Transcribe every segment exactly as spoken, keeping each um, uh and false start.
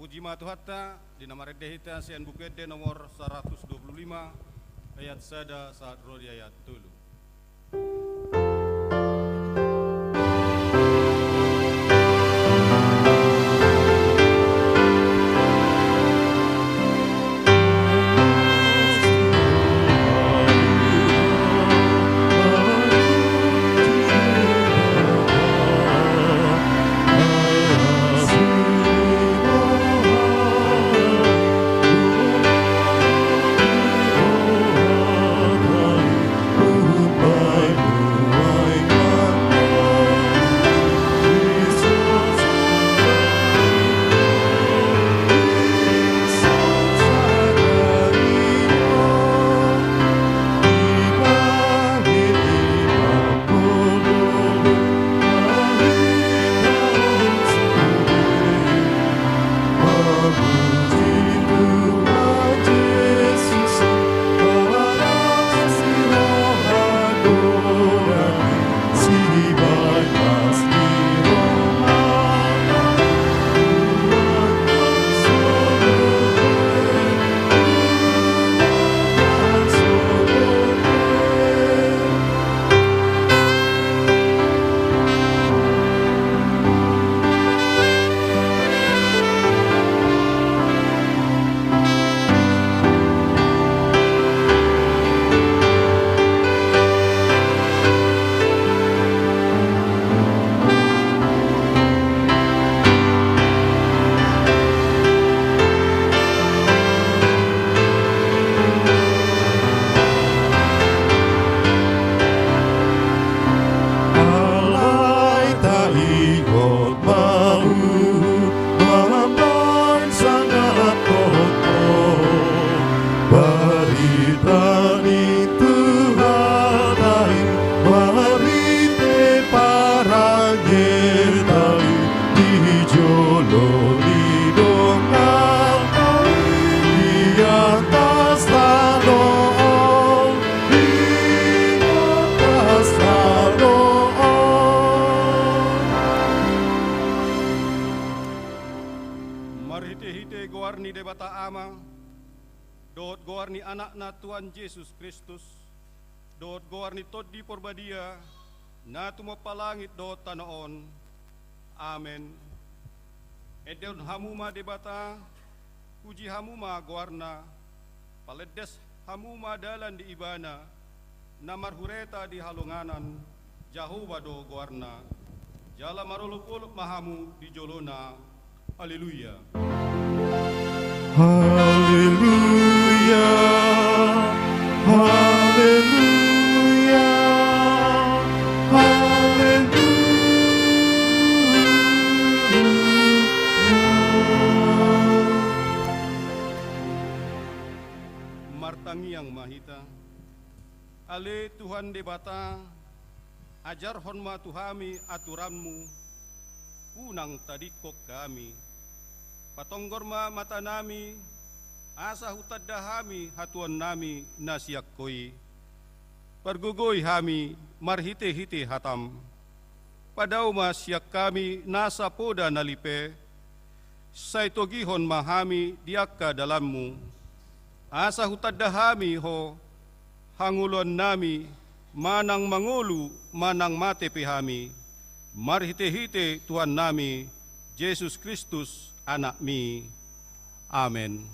Puji ma Tuhanta, di na marende hita sian Buku Ende nomor saratus dua pulu lima, ayat sada sahat ro di ayat tolu. Alai taingot ma hita mambahen sangap tongtong barita ni Tuhanta i marhite parangenta i di jolo ni donganta i di atas tano on. Marhitehite goar ni Debata Ama, dohot goar ni Anakna Tuhan Jesus Kristus, dohot goar ni Tondi Porbadia, na tumompa langit dohot tano on. Amen. Endehon hamu ma Debata, puji hamu ma goarna, palendas hamu ma dalan di Ibana, na marhureta di halonganan, Jahowa do goarna. Jala marolopolop ma hamu di jolona. Haleluya. Haleluya. Haleluya. Haleluya. Martangiang ma hita. Ale Tuhan Debata, ajarhon ma tu hami aturanmu, unang tadingkon hami. Patonggor ma matanami, asa hutanda hami hatuannami na sian Ho i. Pargogoi hami marhitehite hatam. Padao ma sian hami nasa poda na lipe, sai togihon ma hami di angka dalanmu. Asa hutanda hami Ho, hangoluannami, manang mangolu, manang mate pe hami, marhitehite Tuhannami, Jesus Kristus, Anakmi. Amen.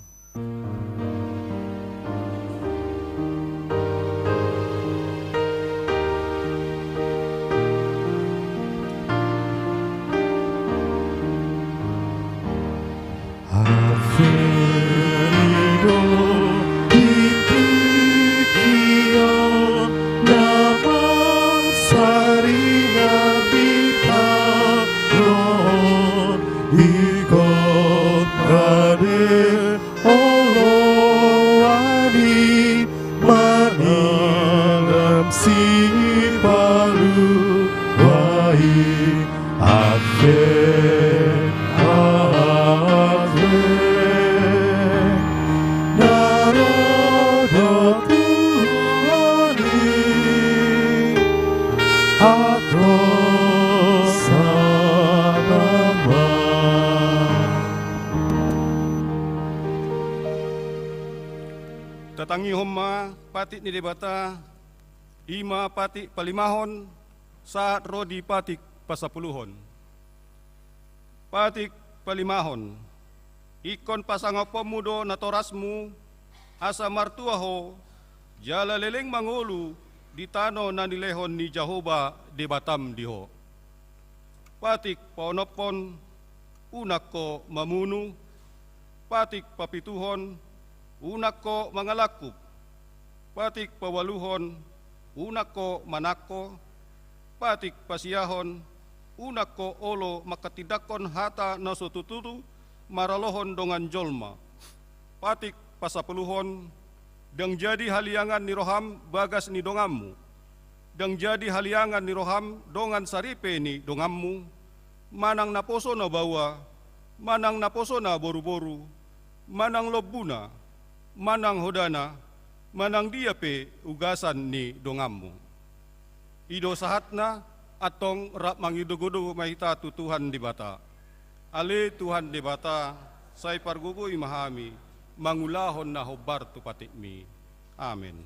Ave Domini, Domini, na masa ringan di tano on, ingkon rade Tatangihon ma patik ni Debata, i ma patik palimahon, sahat ro di patik pasapuluhon. Patik palimahon. Ingkon pasangapmu do natorasmu, asa martua ho, jala leleng mangolu di tano na nilehon ni Jahowa Debatam di ho. Patik paonomhon, unang ho mamunu. Patik papituhon, unang ho mangalangkup. Patik paualuhon, unang ho manangko. Patik pasiahon, unang ho olo manghatindanghon hata na so tutu maralohon dongan jolma. Patik pasapuluhon, ndang jadi haliangan ni roham bagas ni donganmu. Ndang jadi haliangan ni roham dongan saripe ni donganmu, manang naposona baoa, manang naposona boruboru, manang lombuna, manang hodana, manang dia pe ugasan ni donganmu. I do sahatna. Antong rap mangido-ido ma hita tu Tuhan Debata. Ale Tuhan Debata, sai pargogoi ma hami mangulahon na hombar tu patikmi. Amen.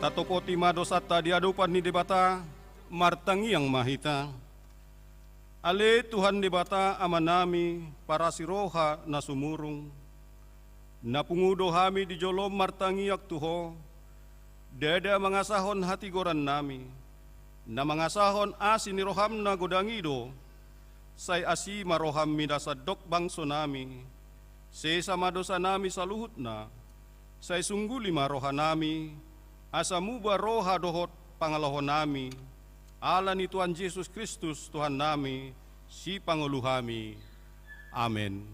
Tatopoti ma dosanta di adopan ni Debata, martangiang ma hita. Ale Tuhan Debata Amanami, parasi roha na sumurung, na pungu do hami di jolom martangiang tu Ho, ndada mangasahon hatigorannami, na mangasahon asi ni roham na godang i do, sai asi ma roham mida sandok bangsonami, sesa ma dosanami saluhutna, sai sungguli ma rohanami, asa muba roha dohot pangalahonami, ala ni Tuhan Jesus Kristus Tuhannami, Sipangolu hami. Amen.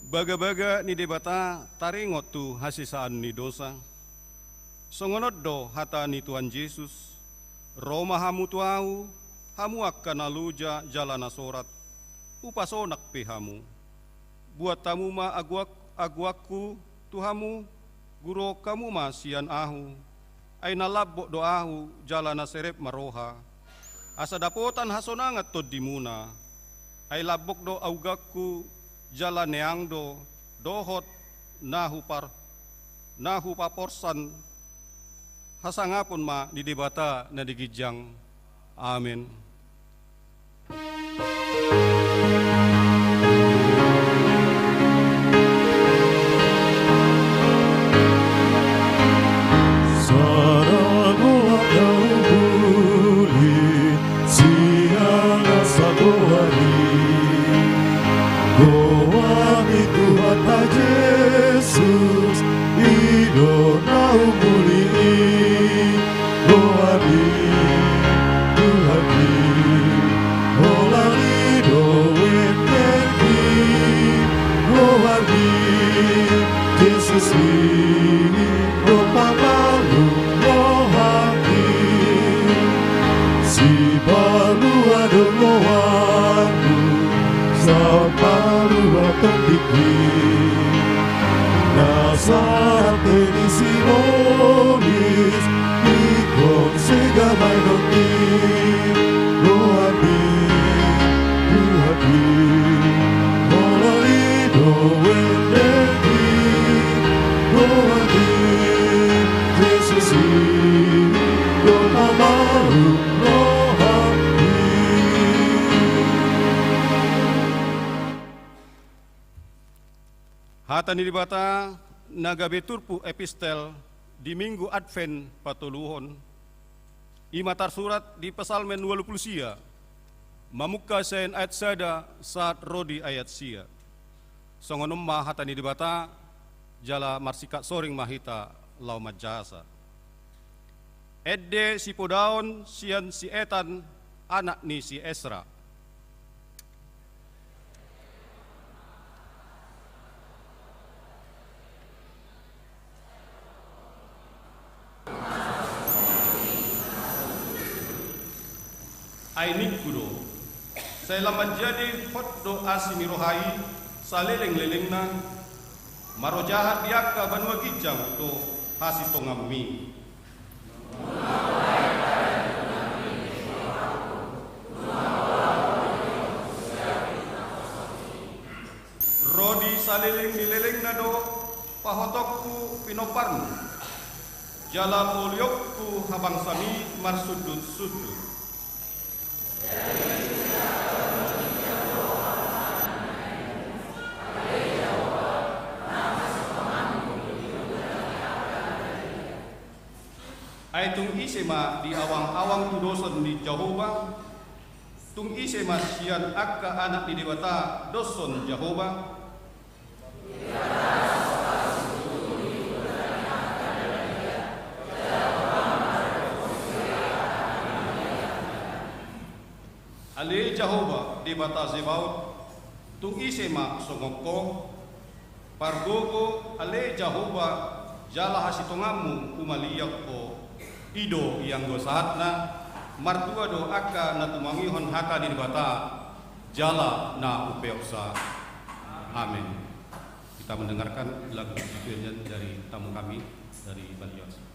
Bagabaga ni Debata taringot tu hasesaan ni dosa. Songon on do hata ni Tuhan Jesus: Ro ma hamu tu Ahu, hamu angka na loja jala na sorat, hupasonang pe hamu. Buat hamu ma agoan-, agoanku tu hamu, guruhon hamu ma sian Ahu, ai na lambok do Ahu jala na serep ma roha, asa dapotan hasonangan tondimuna. Ai lambok do agoanku jala neang do, dohot na hupar-, na hupaporsan. Hasangapon ma di Debata na di ginjang. Amen. Goar ni Tuhanta Jesus, i do na umuli i. Goar ni Tuhan i, holan i do endek i. Goar ni Jesus i, do pamalum rohangki. Sipalua do goarhu, sahat palua tondingki. Na sahat ni sibolis, ingkon sega baenonki. Goar ni Tuhan i, holan i do endek i. Goar ni Jesus i, do pamalum rohangki. Hata ni Debata na gabe turpuk epistel di Minggu Advent patoluhon, i ma tarsurat di Psalmen ualu pulu sia, mamungka sian ayat sada sahat ro di ayat sia. Songon on ma hata ni Debata, jala marsingkat soring ma hita laho manjahasa. Ende sipodaon sian si Etan, anak ni si Esra. Ai ningku do, sai lam manjadi hot do asi ni roha i salelenglelengna, marojahan di angka banua ginjang do hasitongammi. Ro di saleleng ni lelengna do pahotongku pinomparmu, jala polionku habangsami marsundutsundut. Ai tung ise ma di awangawang tudoson ni Jahowa? Tung ise ma sian angka anak ni Debata doshon Jahowa? Ale Jahowa, Debata Zebaot, tung ise ma songon Ho? Pargogo, ale Jahowa, jala hasitongammu humaliang Ho. I do ianggo sahatna, martua do angka na tumangihon hata ni Debata, jala na umpeopsa. Amen. Kita mendengarkan lagu pujian dari tamu kami dari Balias.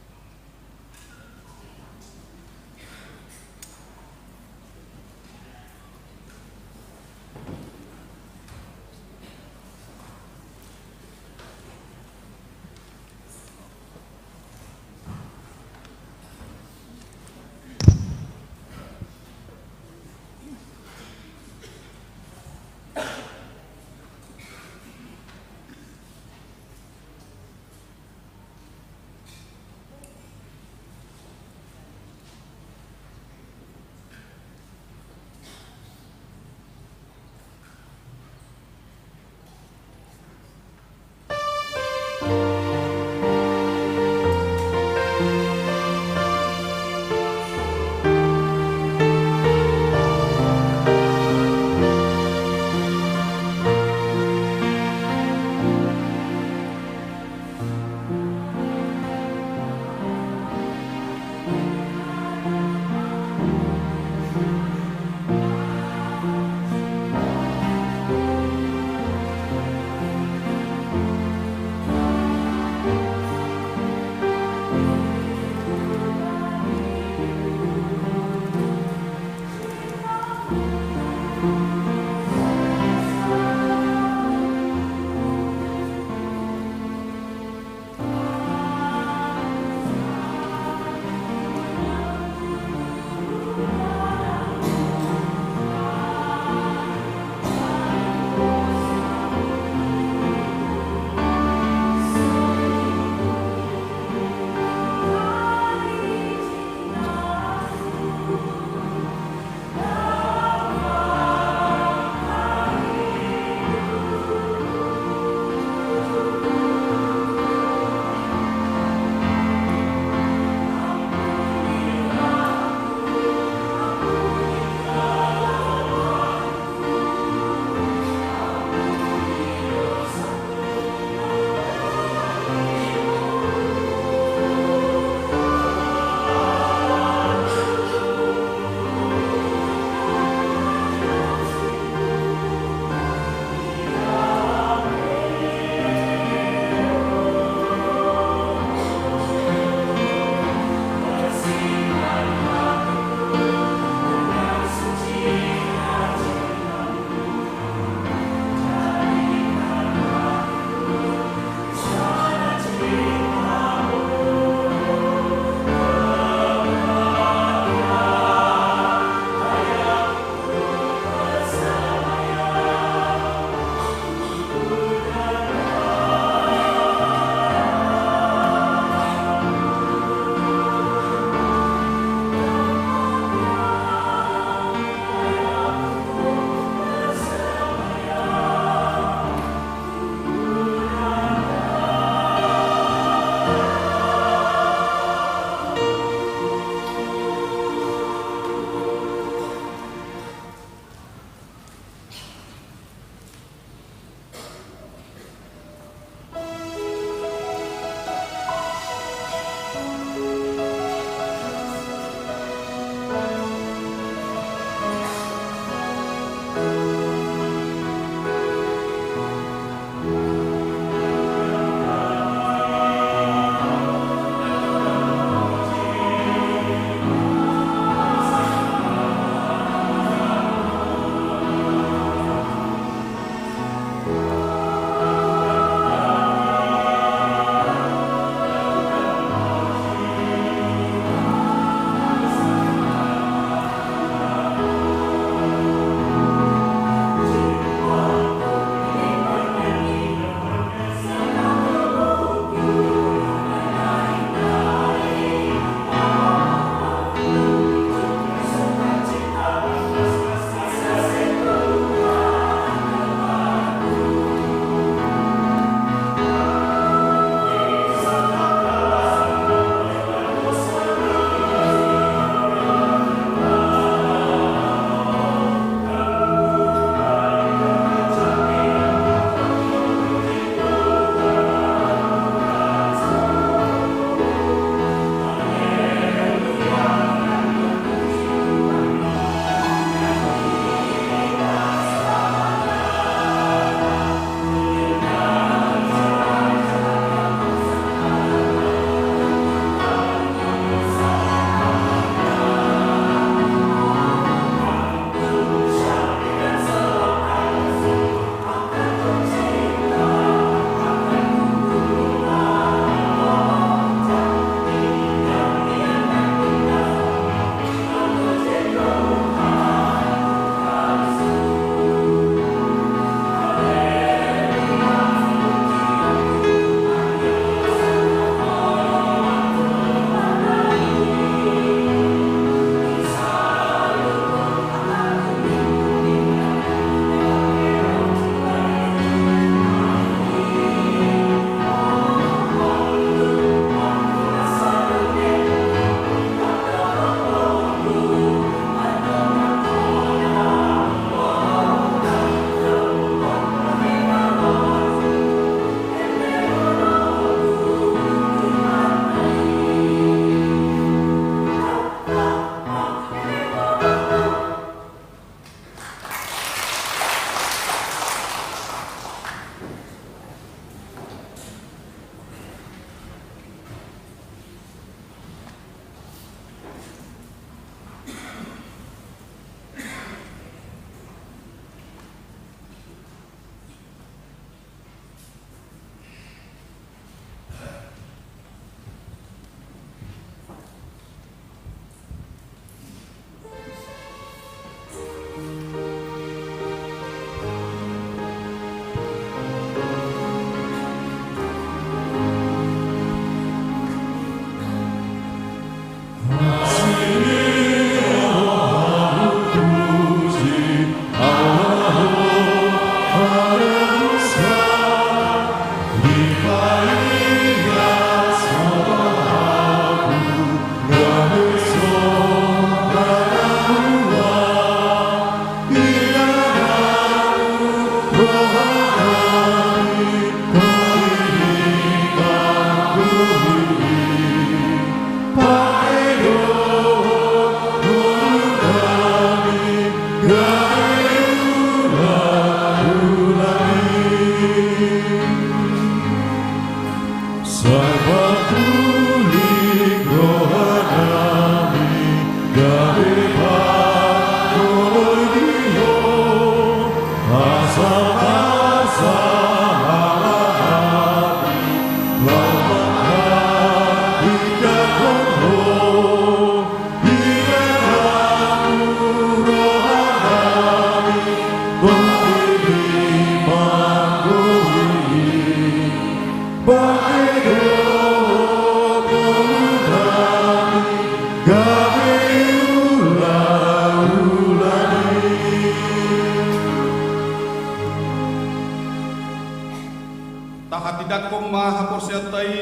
Tahatindangkon ma haporseaonta i,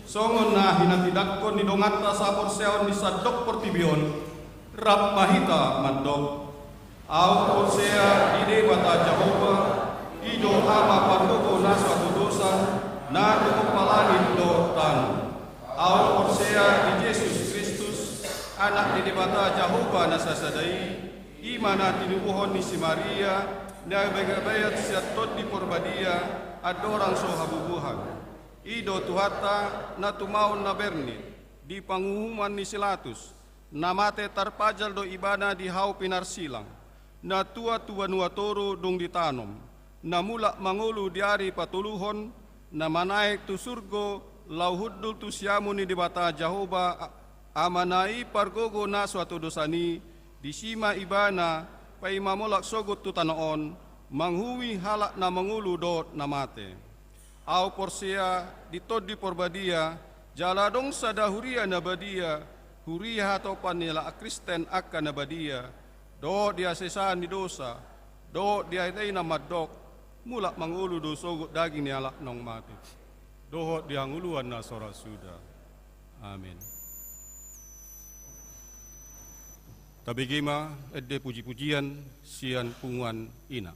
songon na hinatindangkon ni donganta sahaporseaon di sandok portibi on, rap ma hita mandok. Ahu porsea di Debata Jahowa, i do Ama pargogo na so hatodosan, na tumompa langit dohot tano. Ahu porsea di Jesus Kristus, Anak ni Debata Jahowa na sasada i, i ma na tinubuhon ni si Maria, na baen-baen sian Tondi Porbadia, andorang so habubuhan. I do Tuhanta, na tumaon na bernit, di panguhuman ni si Latus, na mate tarpajal do ibana di hau pinarsilang, na tua tu banua toru dung ditanom, na mulak mangolu di ari patoluhon, na manaek tu surgo, laho hundul tu siamun ni Debata Jahowa, A-, Amana i pargogo na so hatodosan i, disi ma ibana, paima mulak sogot tu tano on, manguhumi halak na mangolu dohot na mate. Ahu porsea di Tondi Porbadia, jala adong sada huria na badia, huria hatopan ni halak Kristen angka na badia, dohot di hasesaan ni dosa, dohot di ateatean na mandok, mulak mangolu do sogot daging ni halak naung mate, dohot di hangoluan na so ra suda. Amen. Tabege ma ende puji-pujian sian punguan ina.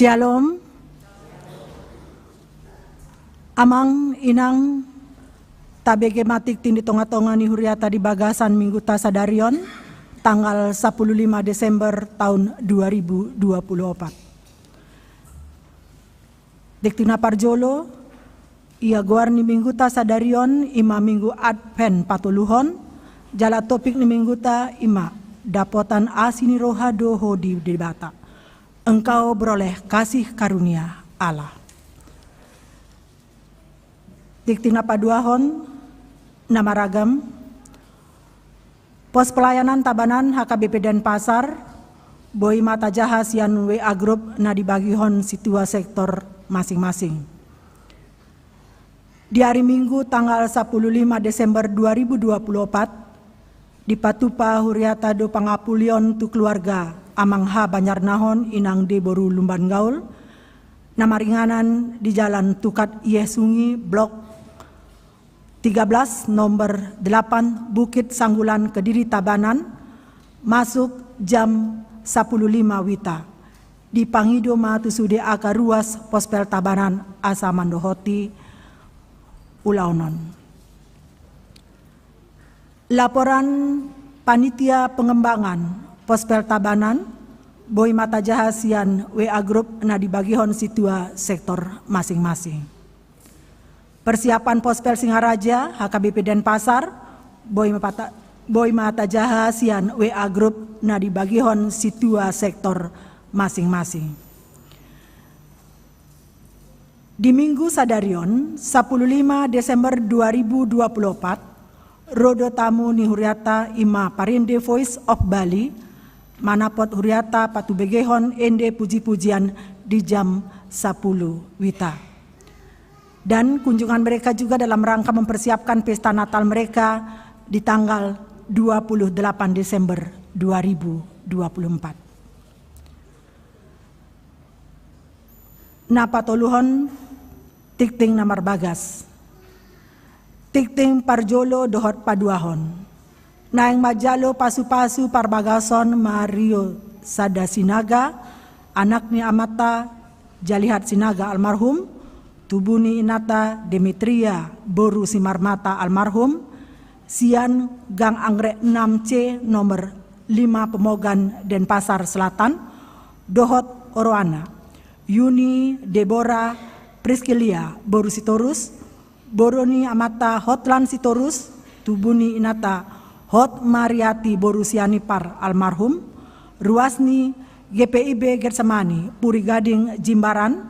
Syalom. Amang, Inang, tabege ma tingting di tonga-tonga ni huriata di bagasan mingguta sadari on, tanggal sapuluh lima Desember tahun dua ribu dua puluh opat. Tingting na parjolo, ia goar ni mingguta sadari on ima Minggu Advent patoluhon, jala topik ni mingguta ima dapotan asi ni roha do ho di Debata. Engkau beroleh kasih karunia Allah. Tingting na paduahon, na maragam. Pos pelayanan Tabanan H K B P Denpasar, boi ma tajaha sian W A grup na dibagihon situa sektor masing-masing. Di ari Minggu tanggal sapuluh lima Desember dua ribu dua puluh opat, dipatupa huriata do pangapulion tu keluarga Amang H Banjarnahon, Inang D boru Lumban Gaul, na maringanan di Jalan Tukat Ieh Sungi, blok tiga belas, nomor delapan, Bukit Sanggulan, Kediri, Tabanan, masuk jam sapuluh lima wita. Dipangido ma tu sude angka ruas Pospel Tabanan asa mandohoti ulaon on. Laporan panitia pengembangan Pospel Tabanan boi ma tajaha sian W A grup na dibagihon situa sektor masing-masing. Persiapan Pospel Singaraja H K B P Denpasar boi ma pata-, boi ma tajaha sian W A grup na dibagihon situa sektor masing-masing. Di Minggu sadari on, sapuluh lima Desember dua ribu dua puluh opat, ro do tamu ni huriata ima parende Voice of Bali, manapot huriata patubegehon ende puji-pujian di jam sapuluh wita. Dan kunjungan mereka juga dalam rangka mempersiapkan pesta Natal mereka di tanggal dua puluh delapan Desember dua ribu dua puluh empat. Na patoluhon, tingting na marbagas. Tingting parjolo dohot paduahon. Naeng manjalo pasu-pasu parbagason Mario Sada Sinaga, anak ni amanta Jalihat Sinaga almarhum, tubu ni inanta Demetria boru Simarmata almarhum, sian Gang Anggrek enam C nomor lima Pemogan, Denpasar Selatan, dohot oroana, Yuni Debora Priskilia boru Sitorus, boru ni amanta Hotlan Sitorus, tubu ni inanta Hot Mariati boru Sianipar almarhum, ruas ni G P I B Getsemani, Puri Gading, Jimbaran,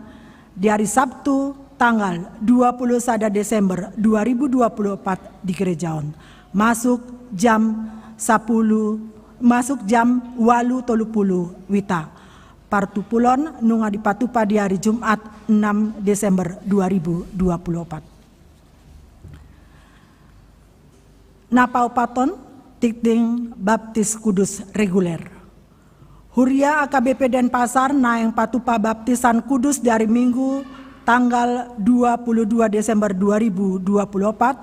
di hari Sabtu tanggal dua puluh sada Desember dua ribu dua puluh opat di gereja on. Masuk jam sapuluh, masuk jam walu tolu pulu wita. Partupulon nunga dipatupa di hari Jumat enam Desember dua ribu dua puluh opat. Na paopathon, tingting baptis kudus reguler. Huria A K B P Denpasar naeng patupa baptisan kudus di hari Minggu tanggal dua puluh dua Desember dua ribu dua puluh opat,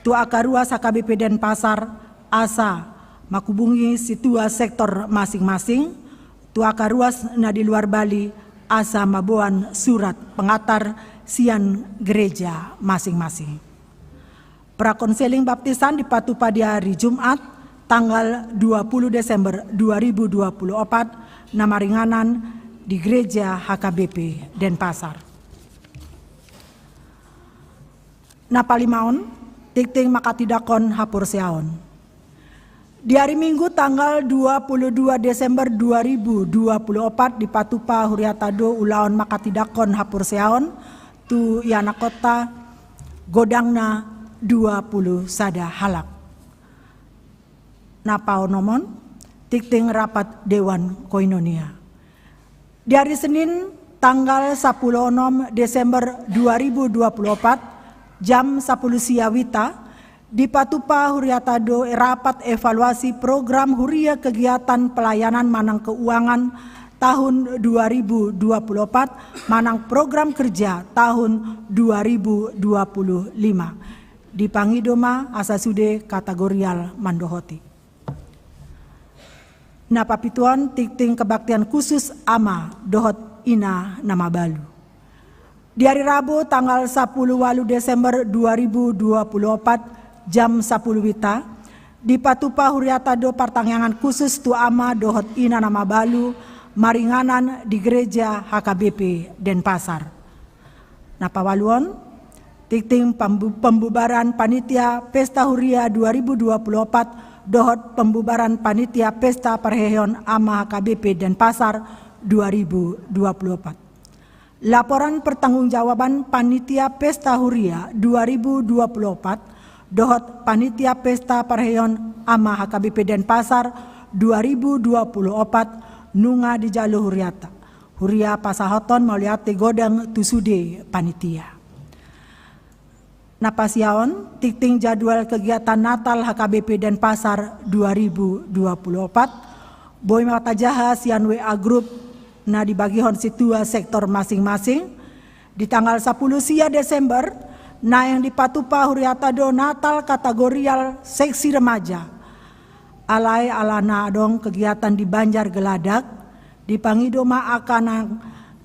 tu angka ruas A K B P Denpasar asa manghubungi situa sektor masing-masing, tu angka ruas na di luar Bali asa mamboan surat pengantar sian gereja masing-masing. Prakonseling baptisan dipatupa di hari Jumat, tanggal dua puluh Desember dua ribu dua puluh opat, na maringanan di Gereja H K B P Denpasar. Na palimaon, tingting manghatindanghon haporseaon. Di hari Minggu tanggal dua puluh dua Desember dua ribu dua puluh opat dipatupa huriata do ulaon manghatindanghon haporseaon tu ianakhonta godangna dua puluh sada halak. Na paonomon, tingting rapat Dewan Koinonia. Di hari Senin, tanggal sapuluh onom Desember dua ribu dua puluh opat, jam sapuluh sia wita, dipatupa huriata do rapat evaluasi program huria kegiatan pelayanan manang keuangan tahun dua ribu dua puluh opat manang program kerja tahun dua ribu dua puluh lima. Dipangido ma asa sude kategorial mandohoti. Na papituhon, tingting kebaktian khusus ama dohot Ina na mabalu. Di ari Rabu tanggal sapuluh walu Desember dua ribu dua puluh opat, jam sapuluh wita, dipatupa huriata do partangiangan khusus tu ama dohot ina na mabalu maringanan di gereja H K B P Denpasar. Na paualuhon, tingting pembu-, pembubaran panitia pesta huria dua ribu dua puluh opat dohot pembubaran panitia pesta parheheon ama H K B P Denpasar dua ribu dua puluh opat. Laporan pertanggungjawaban panitia pesta huria dua ribu dua puluh opat dohot panitia pesta parheheon ama H K B P Denpasar dua ribu dua puluh opat nunga dijalu huriata. Huria pasahathon mauliate godang tu sude panitia. Na pasiaon, tingting jadwal kegiatan Natal H K B P Denpasar dua ribu dua puluh opat, boi ma tajaha sian W A grup na dibagihon sintua sektor masing-masing. Di tanggal sapuluh sia Desember, naeng dipatupa huriata do Natal kategorial seksi remaja. Alai ala na adong kegiatan di Banjar Geladak, dipangido ma angka na,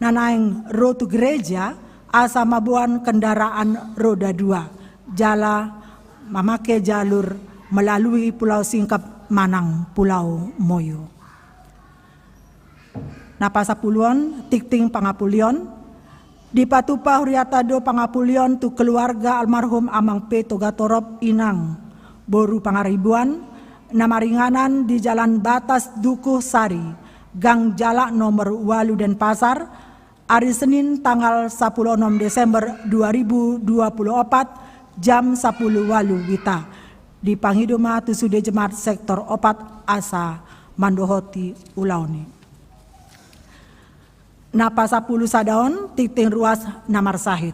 na naeng ro tu gereja, asa mamboan kendaraan roda dua, jala mamake jalur melalui Pulau Singkep manang Pulau Moyo. Na pasapuluhon, tingting pangapulion, dipatupa huriata do pangapulion tu keluarga almarhum Amang P Togatorop inang, boru Pangaribuan, na maringanan di Jalan Batas Dukuh Sari, Gang Jalak nomor walu Denpasar, ari Senin tanggal sapuluh onom Desember dua ribu dua puluh opat, jam sapuluh walu wita. Dipangido ma tu sude jemaat sektor opat asa mandohoti ulaon i. Na pasapuluh sadaon, tingting ruas na marsahit.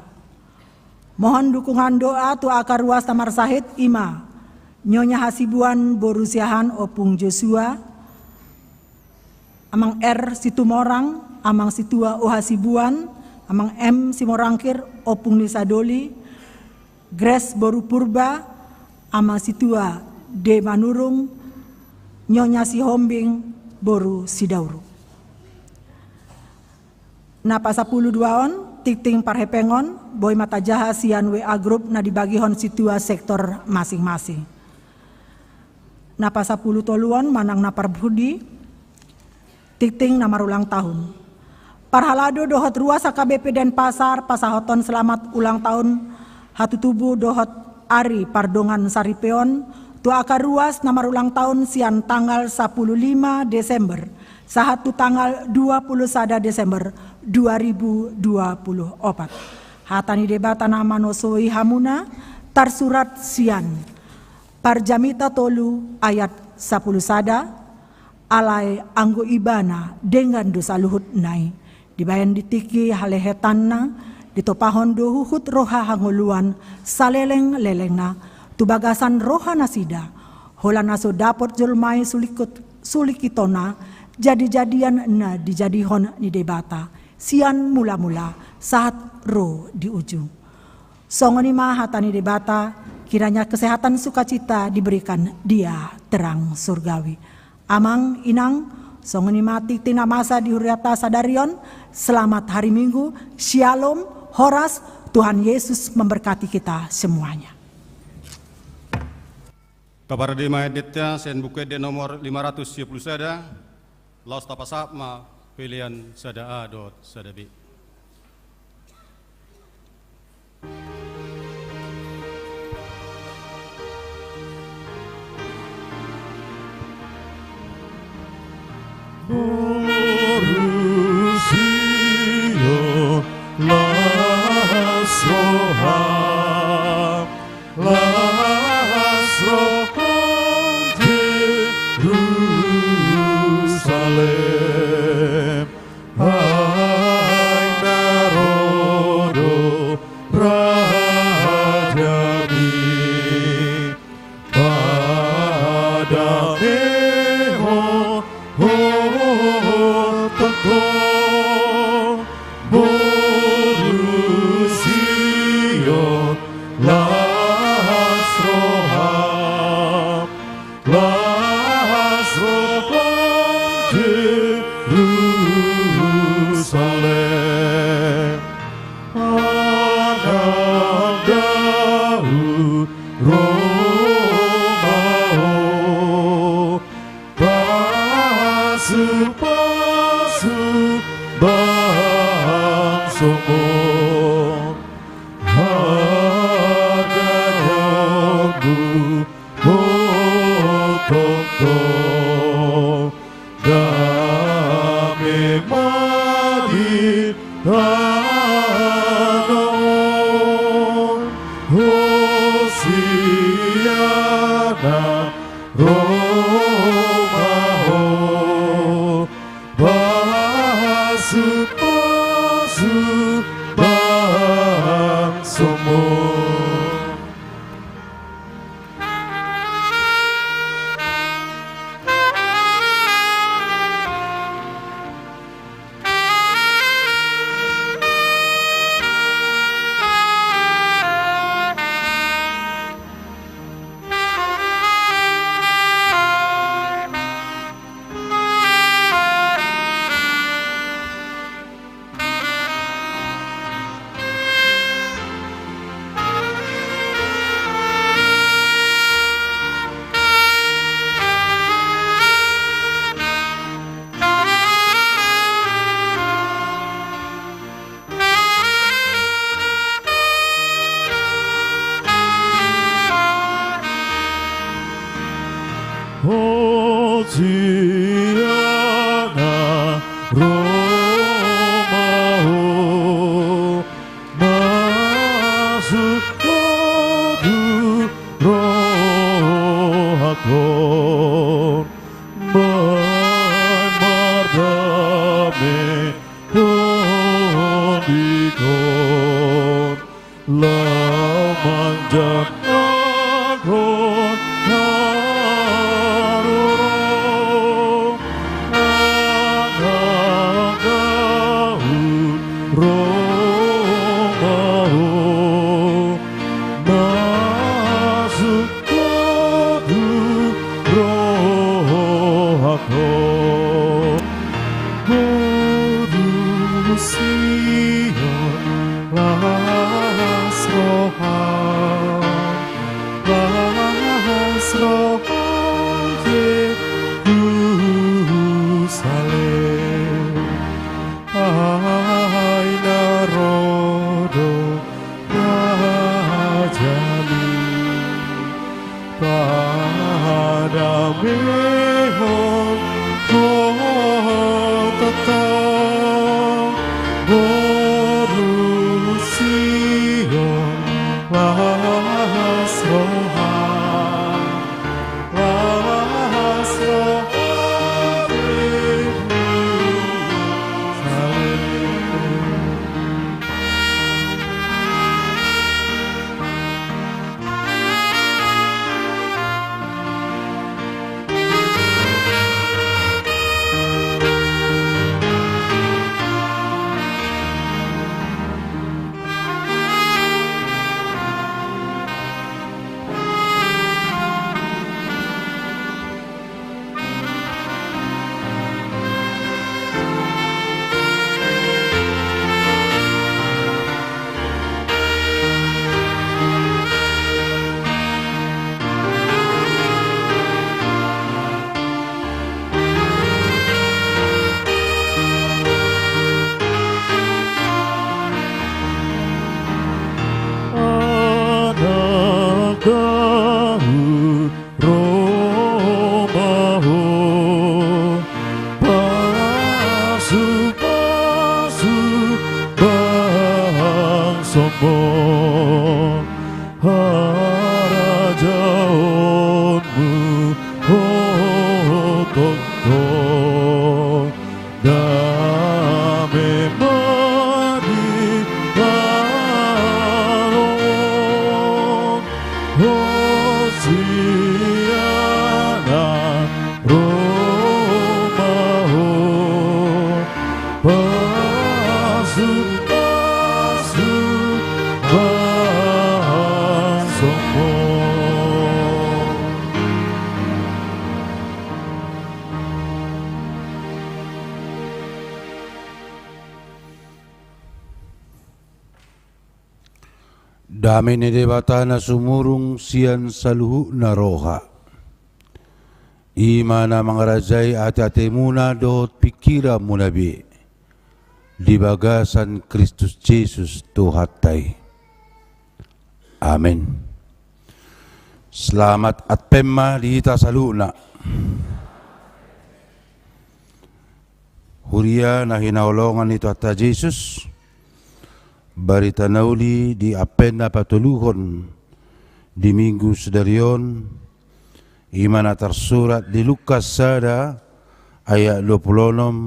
Mohon dukungan doa tu angka ruas na marsahit, i ma Nyonya Hasibuan boru Siahaan, Ompung Joshua, Amang R Situmorang, Amang Situa O Hasibuan, Amang M Simorangkir, Ompung ni Sadoli, Grace boru Purba, Amang Situa D Manurung, Nyonya Sihombing boru Sidauruk. Na pasapuluh duaon, tingting parhepengon, boi ma tajaha sian W A grup na dibagihon sintua sektor masing-masing. Na pasapuluh toluon manang na parpudi, tingting na marulang tahun. Parhalado dohot ruas H K B P Denpasar pasahathon selamat ulang tahun hatutubu dohot ari pardongansaripeon tu angka ruas na marulang tahun sian tanggal sapuluh lima Desember sahat tu tanggal dua puluh sada Desember dua ribu dua puluh opat. Hata ni Debata na manosoi hamuna tarsurat sian Parjamita tolu ayat sapuluh sada, alai anggo Ibana denggan do saluhutna i, dibaen di tingki halehetanna, ditopahon do huhut roha hangoluan, saleleng-lelengna, tu bagasan rohanasida, holan na so dapot jolma i sulikut-, sulikitonna, jadi-jadian na dijadihon ni Debata, sian mula-mula, sahat ro di ujung. Songon i ma hata ni Debata, kiranya kesehatan sukacita diberikan dia terang surgawi. Amang, Inang, songon i ma tingting na masa di huriata sadarion, selamat hari Minggu, Syalom, horas, Tuhan Yesus memberkati kita semuanya. Taparade ma endenta sian Buku Ende nomor lima ratus sia pulu sada, laos tapasahat ma pelean sada A dohot sada B. Boru Sion las roha, las roha Jerusalem. Ai na ro do rajami, padamehon ho, ho, tongtong, boru Sion las Hosiana, ro ma ho, pasu-pasu bangsomu. Hosiana, ro ma ho, masuk ho tu rohangkon, baen mardame tondingkon, laho manjangkon haroro, angka-angka ro ma ho, masuk ho tu rohangkon. Boru Sion, las roham, las roha Jerusalem. Ai na ro do Rajami, padamehon ho tongtong. Boru Sion, las roha, las roha Jerusalem. Anak Daud, ro ma ho, pasu-pasu bangsomu, harajaonmu ho tongtong. Dame ma di laon, Hosiana, ro ma ho, pasu-pasu bangsomu. Dame ni Debata na sumurung sian saluhutna roha, i ma na mangarajai ate-atemuna dohot pingkiranmuna be di bagasan Kristus Jesus Tuhanta i. Amen. Selamat Advent ma di hita saluhutna. Huria na hinaholongan ni Tuhanta Jesus, Barita na uli di Advent na patoluhon di Minggu sadari on, i ma na tarsurat di Lukas sada ayat dua pulu onom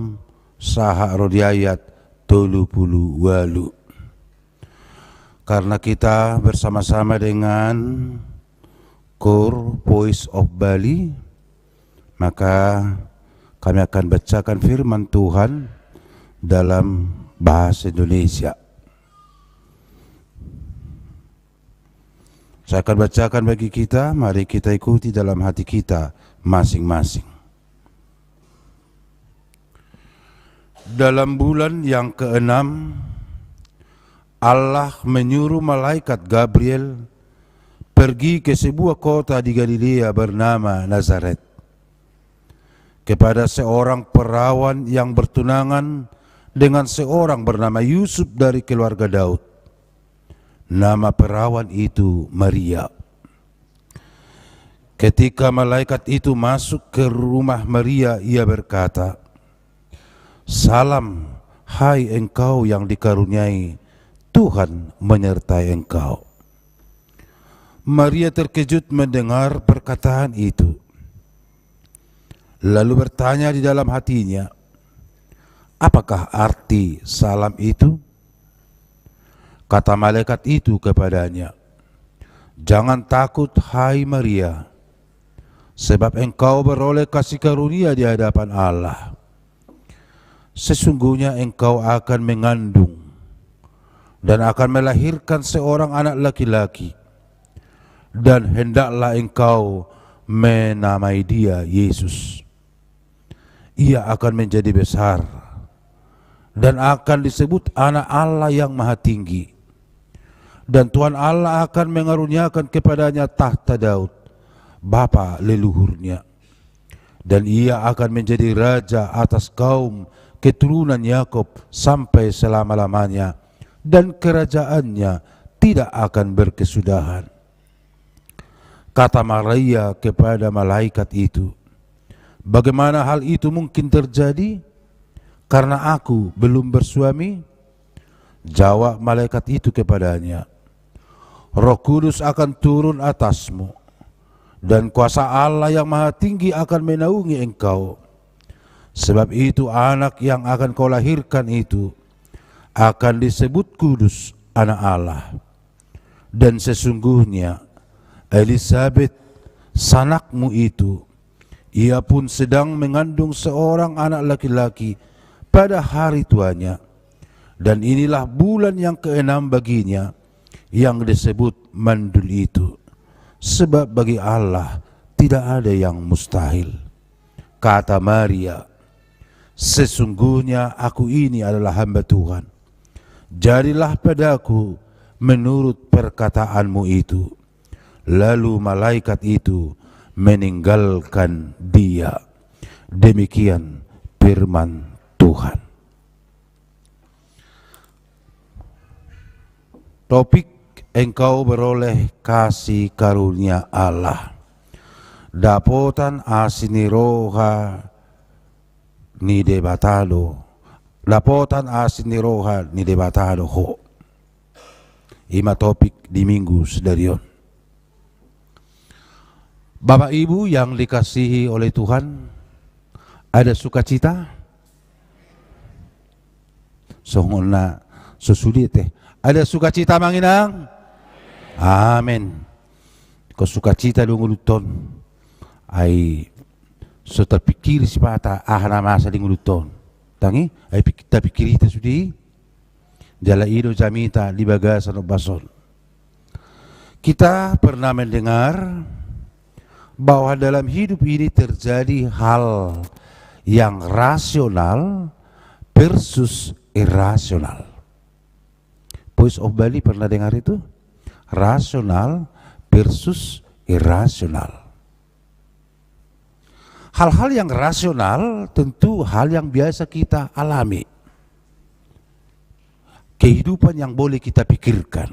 sahat ro di ayat tolu pulu ualu. Karena kita bersama-sama dengan Koor Voice of Bali, maka kami akan bacakan firman Tuhan dalam bahasa Indonesia. Saya akan bacakan bagi kita, mari kita ikuti dalam hati kita masing-masing. Dalam bulan yang keenam, Allah menyuruh malaikat Gabriel pergi ke sebuah kota di Galilea bernama Nazaret, kepada seorang perawan yang bertunangan dengan seorang bernama Yusuf dari keluarga Daud. Nama perawan itu Maria. Ketika malaikat itu masuk ke rumah Maria, ia berkata, "Salam, hai engkau yang dikaruniai, Tuhan menyertai engkau." Maria terkejut mendengar perkataan itu, lalu bertanya di dalam hatinya, "Apakah arti salam itu?" Kata malaikat itu kepadanya, "Jangan takut, hai Maria, sebab engkau beroleh kasih karunia di hadapan Allah. Sesungguhnya engkau akan mengandung dan akan melahirkan seorang anak laki-laki, dan hendaklah engkau menamai dia Yesus. Ia akan menjadi besar dan akan disebut Anak Allah Yang Maha Tinggi. Dan Tuhan Allah akan mengaruniakan kepadanya tahta Daud, bapa leluhurnya. Dan ia akan menjadi raja atas kaum keturunan Yakub sampai selama-lamanya, dan kerajaannya tidak akan berkesudahan." Kata Maria kepada malaikat itu, "Bagaimana hal itu mungkin terjadi, karena aku belum bersuami?" Jawab malaikat itu kepadanya, "Roh Kudus akan turun atasmu, dan kuasa Allah Yang Maha Tinggi akan menaungi engkau. Sebab itu anak yang akan kau lahirkan itu akan disebut kudus, Anak Allah. Dan sesungguhnya Elisabet, sanakmu itu, ia pun sedang mengandung seorang anak laki-laki pada hari tuanya. Dan inilah bulan yang keenam baginya, yang disebut mandul itu. Sebab bagi Allah tidak ada yang mustahil." Kata Maria, "Sesungguhnya aku ini adalah hamba Tuhan. Jadilah padaku menurut perkataanmu itu." Lalu malaikat itu meninggalkan dia. Demikian firman Tuhan. Topik: Engkau beroleh kasih karunia Allah. Dapotan asi ni roha ni Debata do. Dapotan asi ni roha ni Debata do ho. I ma topik di Minggu sadari on. Bapak Ibu yang dikasihi oleh Tuhan, ada sukacita? Songon na so sude te. Ada sukacita, Amang Inang? Amen. Ingkon sukacita do ngolunta on. Ai so tarpingkiri sipata aha na masa di ngolunta on. Tangi, ai pik-, tapingkiri hita sude i. Jala i do jamita di bagasan ombas on. Kita pernah mendengar bahwa dalam hidup ini terjadi hal yang rasional versus irasional. Voice of Bali pernah dengar itu? Rasional versus irasional. Hal-hal yang rasional tentu hal yang biasa kita alami. Kehidupan yang boleh kita pikirkan.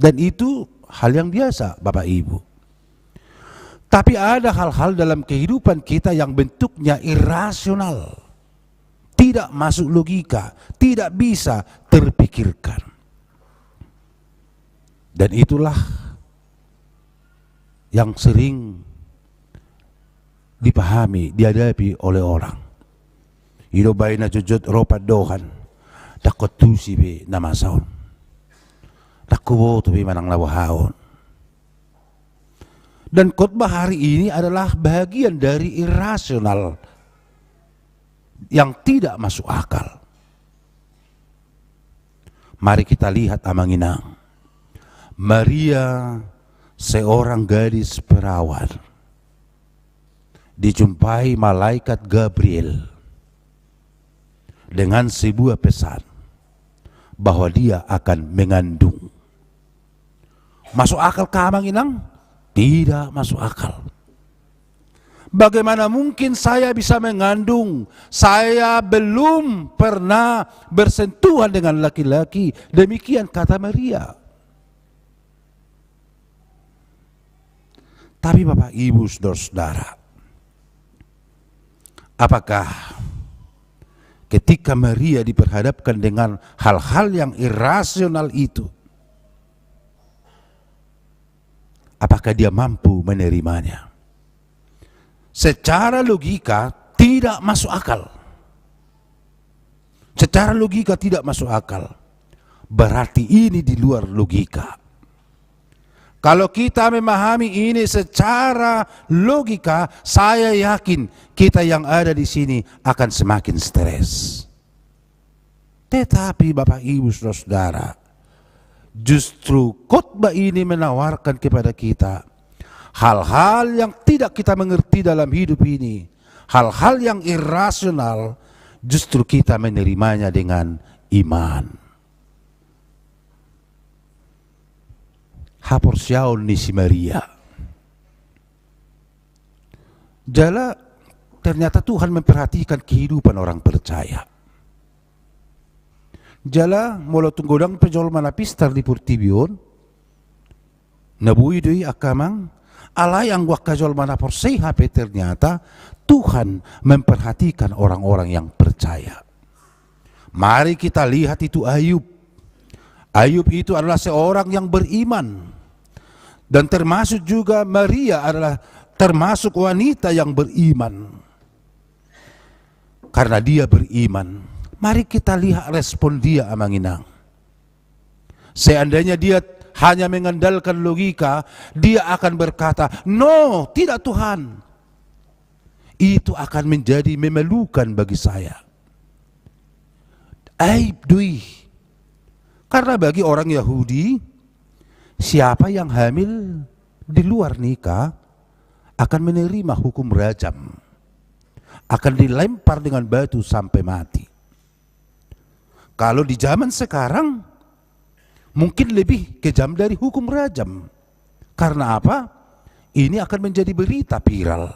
Dan itu hal yang biasa, Bapak Ibu. Tapi ada hal-hal dalam kehidupan kita yang bentuknya irasional. tidak masuk logika, tidak bisa terpikirkan. Dan itulah yang sering dipahami, dihadapi oleh orang. I do umbahen na jotjot ro pandohan, ndang hon tusi be na masa on. Ndang huboto be manang na boha on. Dan khotbah hari ini adalah bahagian dari irasional yang tidak masuk akal. Mari kita lihat, Amang Inang. Maria, seorang gadis perawan, dijumpai malaikat Gabriel dengan sebuah pesan bahwa dia akan mengandung. Masuk akal kah, Amang Inang? Tidak masuk akal. Bagaimana mungkin saya bisa mengandung? Saya belum pernah bersentuhan dengan laki-laki. Demikian kata Maria. Tapi Bapak, Ibu, Saudara-saudara, apakah ketika Maria diperhadapkan dengan hal-hal yang irasional itu, apakah dia mampu menerimanya? Secara logika tidak masuk akal. Secara logika tidak masuk akal. Berarti ini di luar logika. Kalau kita memahami ini secara logika, saya yakin kita yang ada di sini akan semakin stres. Tetapi Bapak, Ibu, Saudara-saudara, justru khotbah ini menawarkan kepada kita hal-hal yang tidak kita mengerti dalam hidup ini, hal-hal yang irasional, justru kita menerimanya dengan iman. Haporseaon ni si Maria. Jala ternyata Tuhan memperhatikan kehidupan orang percaya. Jala molo tung godang pe jolma na pistar di portibi on, na boi do i, angka amang. Alai anggo angka jolma na porsea pe, ternyata Tuhan memperhatikan orang-orang yang percaya. Mari kita lihat itu Ayub. Ayub itu adalah seorang yang beriman. Dan termasuk juga Maria adalah termasuk wanita yang beriman. Karena dia beriman, mari kita lihat respon dia, Amang Inang. Seandainya dia hanya mengandalkan logika, dia akan berkata, "No, tidak, Tuhan. Itu akan menjadi memalukan bagi saya." Aib do i. Karena bagi orang Yahudi, siapa yang hamil di luar nikah akan menerima hukum rajam, akan dilempar dengan batu sampai mati. Kalau di zaman sekarang, mungkin lebih kejam dari hukum rajam. Karena apa? Ini akan menjadi berita viral.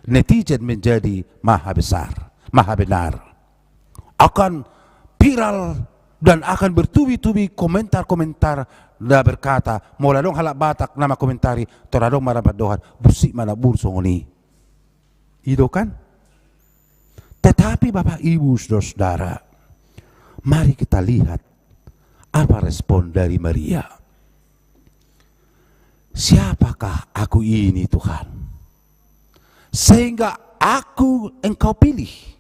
Netizen menjadi maha besar, maha benar. Akan viral dan akan bertubi-tubi komentar-komentar na berkata, molo adong halak Batak na mangkomentari, tor adong ma na pandohan, "Bunsik ma anak boru songon i." I do kan? Tetapi Bapak, Ibu, Saudara-saudara, mari kita lihat apa respon dari Maria. "Siapakah aku ini, Tuhan, sehingga aku Engkau pilih?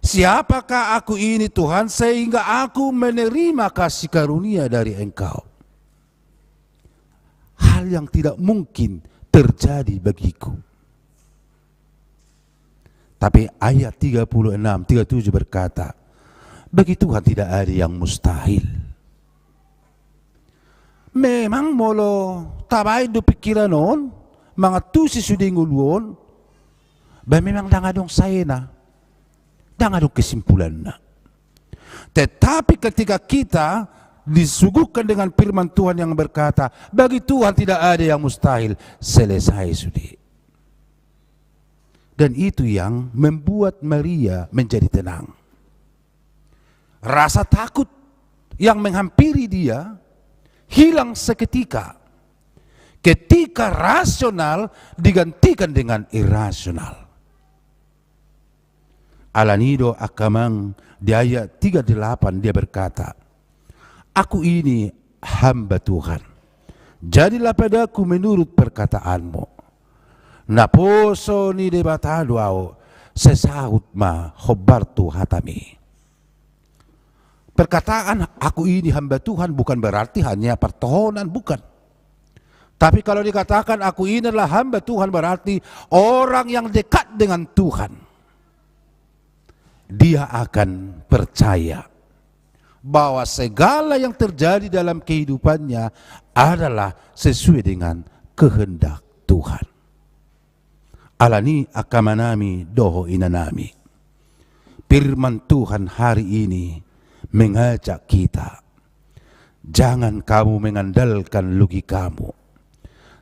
Siapakah aku ini, Tuhan, sehingga aku menerima kasih karunia dari Engkau? Hal yang tidak mungkin terjadi bagiku." Tapi ayat tiga puluh enam, tiga tujuh berkata, "Bagi Tuhan tidak ada yang mustahil." Memang molo tabaen do pikiran on, mangantusi sude ngolu on, ba memang ndang adong saena, ndang adong kesimpulanna. Tetapi ketika kita disuguhkan dengan firman Tuhan yang berkata, "Bagi Tuhan tidak ada yang mustahil," selesai sude. Dan itu yang membuat Maria menjadi tenang. Rasa takut yang menghampiri dia hilang seketika, ketika rasional digantikan dengan irasional. Alani do angka amang, di ayat tiga delapan dia berkata, "Aku ini hamba Tuhan. Jadilah padaku menurut perkataan-Mu." Naposo ni Debata do ahu, sai saut ma hombar tu hataMi. Perkataan "aku ini hamba Tuhan" bukan berarti hanya pertohonan, bukan. Tapi kalau dikatakan "aku ini adalah hamba Tuhan", berarti orang yang dekat dengan Tuhan, dia akan percaya bahwa segala yang terjadi dalam kehidupannya adalah sesuai dengan kehendak Tuhan. Alani angka amanami dohot inanami, firman Tuhan hari ini mengajak kita, jangan kamu mengandalkan logikamu,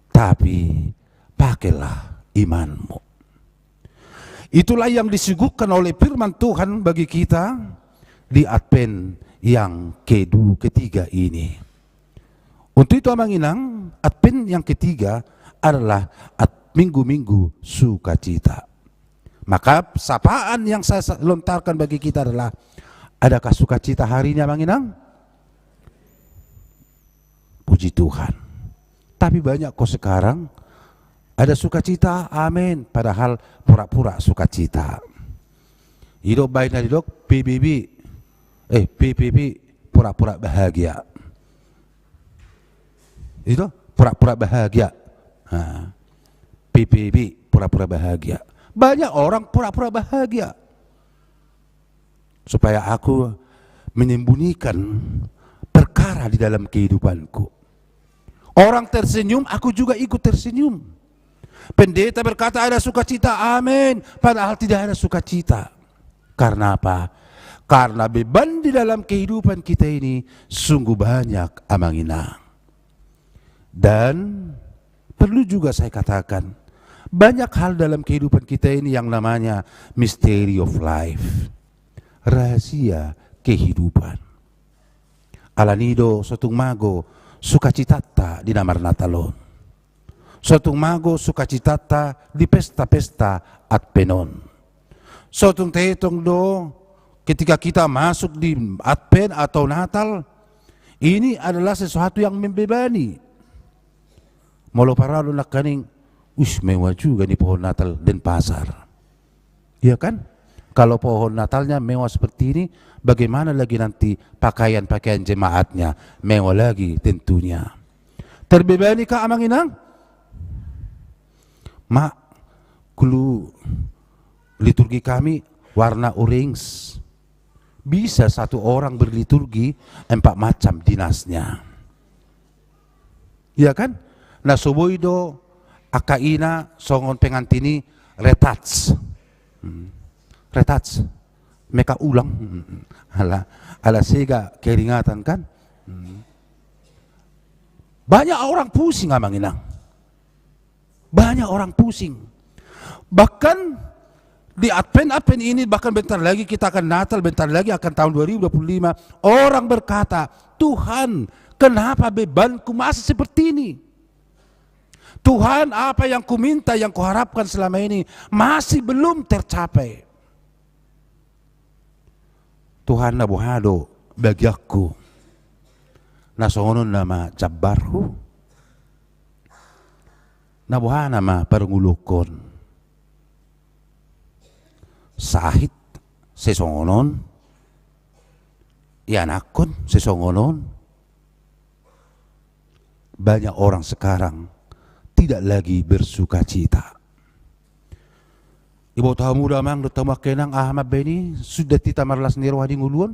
tapi pakailah imanmu. Itulah yang disuguhkan oleh firman Tuhan bagi kita di Advent yang kedu-, ketiga ini. Untuk itu, Amang Inang, Advent yang ketiga adalah ad-, minggu-minggu sukacita. Maka sapaan yang saya sa-, lontarkan bagi kita adalah, adakah sukacita hari ini, Amang Inang? Puji Tuhan. Tapi banyak kok sekarang ada sukacita, amin, padahal pura-pura sukacita. I do baen na didok P B B, eh, P P B, pura-pura bahagia. I do, pura-pura bahagia. Nah, P P B, pura-pura bahagia. Banyak orang pura-pura bahagia supaya aku menyembunyikan perkara di dalam kehidupanku. Orang tersenyum, aku juga ikut tersenyum. Pendeta berkata ada sukacita, amin, padahal tidak ada sukacita. Karena apa? Karena beban di dalam kehidupan kita ini sungguh banyak, Amang Inang. Dan perlu juga saya katakan, banyak hal dalam kehidupan kita ini yang namanya mystery of life, rahasia kehidupan. Alani do so tung mago sukacitanta di na marnatal on. So tung mago sukacitanta di pesta-pesta Advent on. So tung taetong do, ketika kita masuk di Advent atau Natal, ini adalah sesuatu yang membebani. Molo paradu nangkaning, "Us, mewah juga nih pohon Natal Denpasar." Iya kan? Kalau pohon Natalnya mewah seperti ini, bagaimana lagi nanti pakaian-pakaian jemaatnya? Mewah lagi tentunya. Terbebani kah, Amang Inang? Mak, clue liturgi kami warna orange. Bisa satu orang berliturgi empat macam dinasnya. Iya kan? Na so boi do angka ina songon pengantin i retouch. Hmm. Retouch. Make up ulang. Hmm. Ala, ala sega keringatan kan? Hmm. Banyak orang pusing, Amang Inang. Banyak orang pusing. Bahkan di Advent, Advent ini, bahkan bentar lagi kita akan Natal, bentar lagi akan tahun dua ribu dua puluh lima, orang berkata, "Tuhan, kenapa bebanku masih seperti ini? Tuhan, apa yang kuminta, yang kuharapkan selama ini masih belum tercapai." Tuhan, na boha do bagianku? Na songon on nama jambarhu? Na boha nama parngoluhon? Sahit sai songon on, ianakhon sai songon on. Banyak orang sekarang tidak lagi bersukacita. Iboto hamu do, Amang, dohot hamu, angka Inang, aha mambaen i, suda hita marlas ni roha di ngolu on?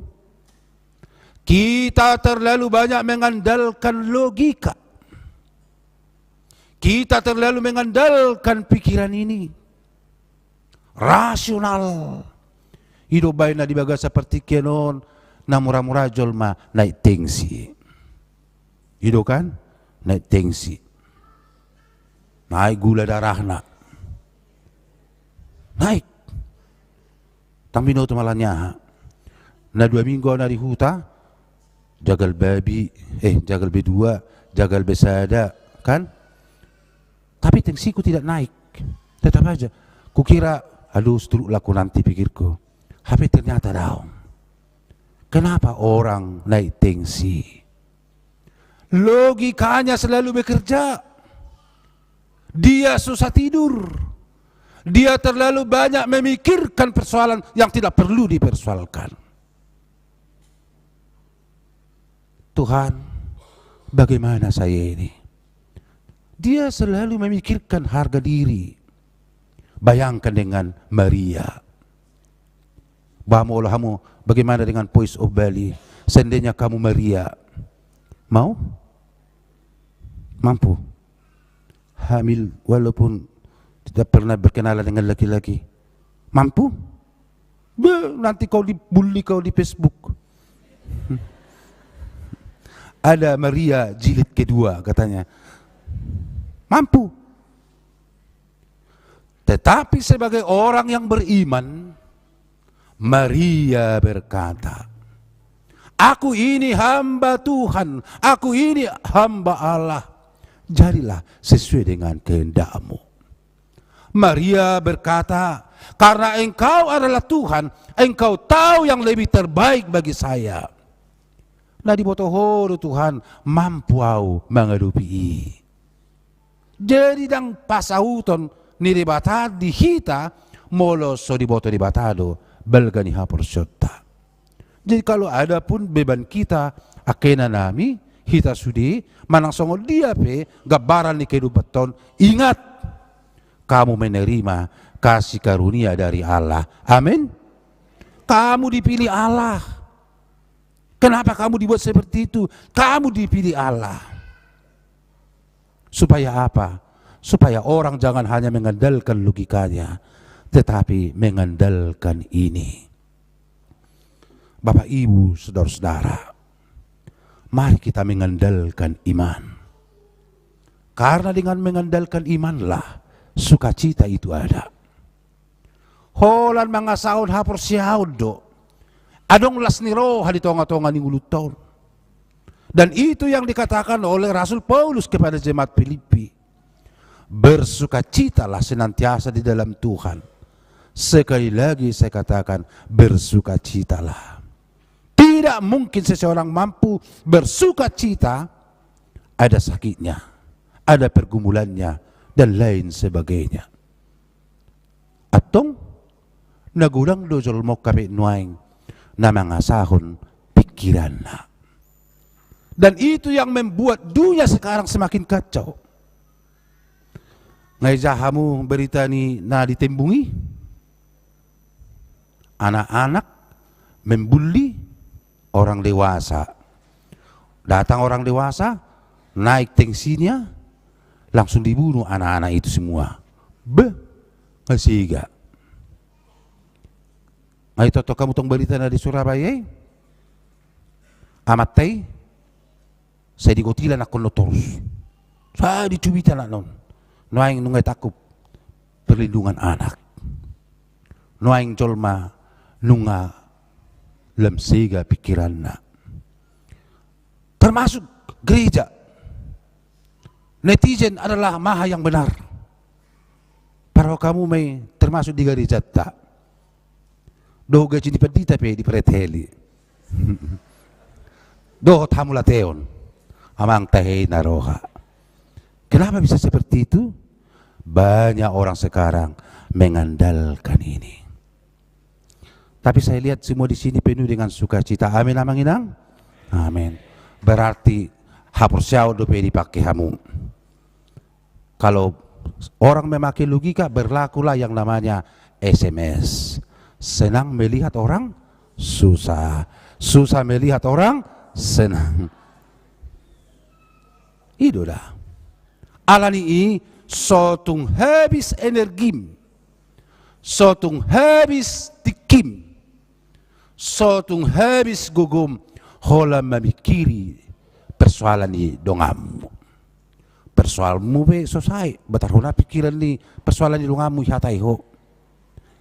Kita terlalu banyak mengandalkan logika. Kita terlalu mengandalkan pikiran ini. Rasional. I do baen na di bagasan partingkian on, na mura-mura jolma naik tensi. I do kan? Naik tensi. Naik gula darahna. Naik. Ndang binoto ma alani aha. Na dua minggu ahu na di huta, jagal babi, eh, jagal be dua, jagal be sada, kan? Tapi tensiku tidak naik. Tetap aja. Kukira, "Aduh, stroke lah aku nanti," pikirku. Tapi ternyata daong. Kenapa orang naik tensi? Logikanya selalu bekerja. Dia susah tidur. Dia terlalu banyak memikirkan persoalan yang tidak perlu dipersoalkan. Tuhan, bagaimana saya ini? Dia selalu memikirkan harga diri. Bayangkan dengan Maria. Bah, molo hamu, bagaimana dengan Voice of Bali? Seandainya kamu Maria, mau? Mampu? Hamil, walaupun tidak pernah berkenalan dengan laki-laki. Mampu? Beh, nanti kau dibully kau di Facebook. Ada Maria jilid kedua, katanya. Mampu. Tetapi sebagai orang yang beriman, Maria berkata, "Aku ini hamba Tuhan, aku ini hamba Allah. Jadilah sesuai dengan kehendak-Mu." Maria berkata, "Karena Engkau adalah Tuhan, Engkau tahu yang lebih terbaik bagi saya." Na diboto Ho do Tuhan, mampu ahu mangadopi i. Jadi ndang pasauton ni Debata di hita, molo so diboto Debata do balga ni haporseaonta. Jadi kalau ada pun beban kita, angka inanami, hita sude, manang songon dia pe gambaran ni kehidupan on, ingat, kamu menerima kasih karunia dari Allah. Amin. Kamu dipilih Allah. Kenapa kamu dibuat seperti itu? Kamu dipilih Allah. Supaya apa? Supaya orang jangan hanya mengandalkan logikanya, tetapi mengandalkan ini. Bapak, Ibu, saudara-saudara, mari kita mengandalkan iman. Karena dengan mengandalkan imanlah sukacita itu ada. Holan mangasahon haporseaon do. Adong las ni roha di tonga-tonga ni ngolunta on. Dan itu yang dikatakan oleh Rasul Paulus kepada jemaat Filipi. Bersukacitalah senantiasa di dalam Tuhan. Sekali lagi saya katakan, bersukacitalah. Tidak mungkin seseorang mampu bersukacita, ada sakitnya, ada pergumulannya, dan lain sebagainya. Antong, na godang do jolma on hape nuaeng na mangasahon pikiranna. Dan itu yang membuat dunia sekarang semakin kacau. Nga ija hamu berita ni na di Tembung i? Anak-anak membuli orang dewasa. Datang orang dewasa, naik tensinya, langsung dibunuh anak-anak itu semua. Beh, nga sega. Nga itoto hamu tong berita na di Surabaya i? Amanta i, sai digotilan anakna on torus. Sai dicubit anakna on. Nuaeng nunga ditangkup perlindungan anak. Nuaeng jolma nunga lam sega pikiranna. Termasuk gereja. Netizen adalah maha yang benar. Parroha hamu ma i termasuk di gerejanta. Dohot gaji ni pandita pe dipareteli. Dohot hamauliateon. Amang tahe i na roha. Kenapa bisa seperti itu? Banyak orang sekarang mengandalkan ini. Tapi saya lihat semua di sini penuh dengan sukacita. Amin, Amang Inang? Amin. Berarti haporseaon dope dipake hamu. Kalau orang memakai logika, berlakulah yang namanya S M S. Senang melihat orang susah, susah melihat orang senang. I do da. Alani i, so tung habis energim, so tung habis tingkim, so tung habis gogom holan mamikiri persoalan ni donganmu. Persoalanmu pe so sae, batarhona pikiran ni persoalan ni donganmu, ihatai ho.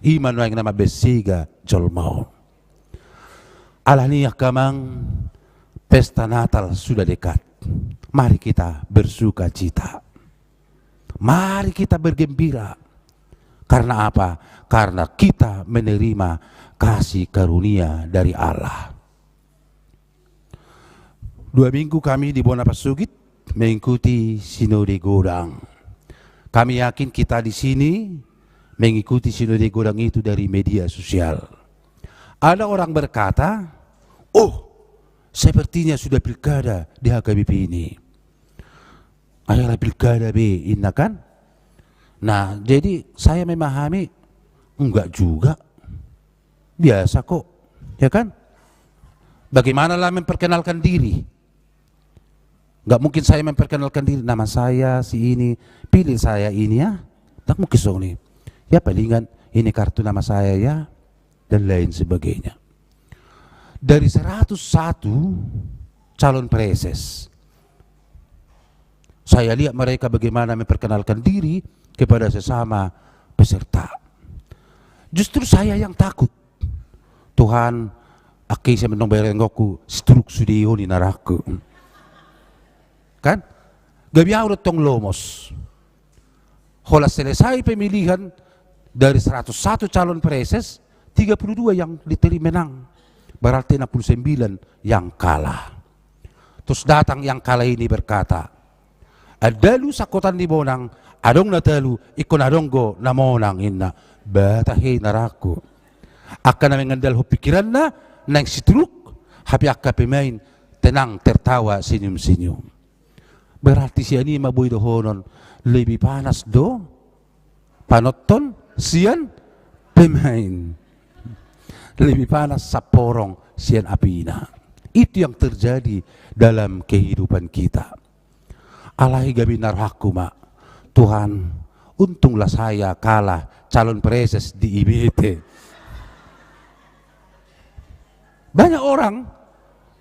I ma nuaeng na mambaen sega jolma on. Alani i angka amang, pesta Natal sudah dekat. Mari kita bersukacita. Mari kita bergembira. Karena apa? Karena kita menerima kasih karunia dari Allah. Dua minggu kami di Bona Pasugit mengikuti sinode godang. Kami yakin kita di sini mengikuti sinode godang itu dari media sosial. Ada orang berkata, "Oh, sepertinya sudah pilkada di H K B P ini." Akhirnya pilkada be, inna kan? Nah, jadi saya memahami, enggak juga. Biasa kok, ya kan? Bagaimana lah memperkenalkan diri? Nggak mungkin saya memperkenalkan diri, "Nama saya si ini, pilih saya ini ya." Nggak mungkin songon i. Ya palingan ini kartu nama saya ya, dan lain sebagainya. Dari seratus satu calon preses, saya lihat mereka bagaimana memperkenalkan diri kepada sesama peserta. Justru saya yang takut. "Tuhan, angka ise mendong berengokku, stroke sude on," ninna rohangku. Kan? Gabe ahu do tong lomos. Holan selesai pemilihan, dari seratus satu calon preses, tiga puluh dua yang diterima menang. Berarti enam puluh sembilan yang kalah. Terus datang yang kalah ini berkata, "Andalu sangkotan ni bonang, adong na talu, ingkon adong do na monang," inna. "Bah, tahe," ninna rohangku. Angka na mengandalhon pikiranna, naeng stroke, hape angka pemain tenang, tertawa, senyum-senyum. Berarti sian i ma boi dohonon, lebih panas do panonton sian pemain. Lebih panas samporong sian apina. Itu yang terjadi dalam kehidupan kita. Alai gabe ninna rohangku ma, "Tuhan, untunglah saya kalah calon preses di I B T." Banyak orang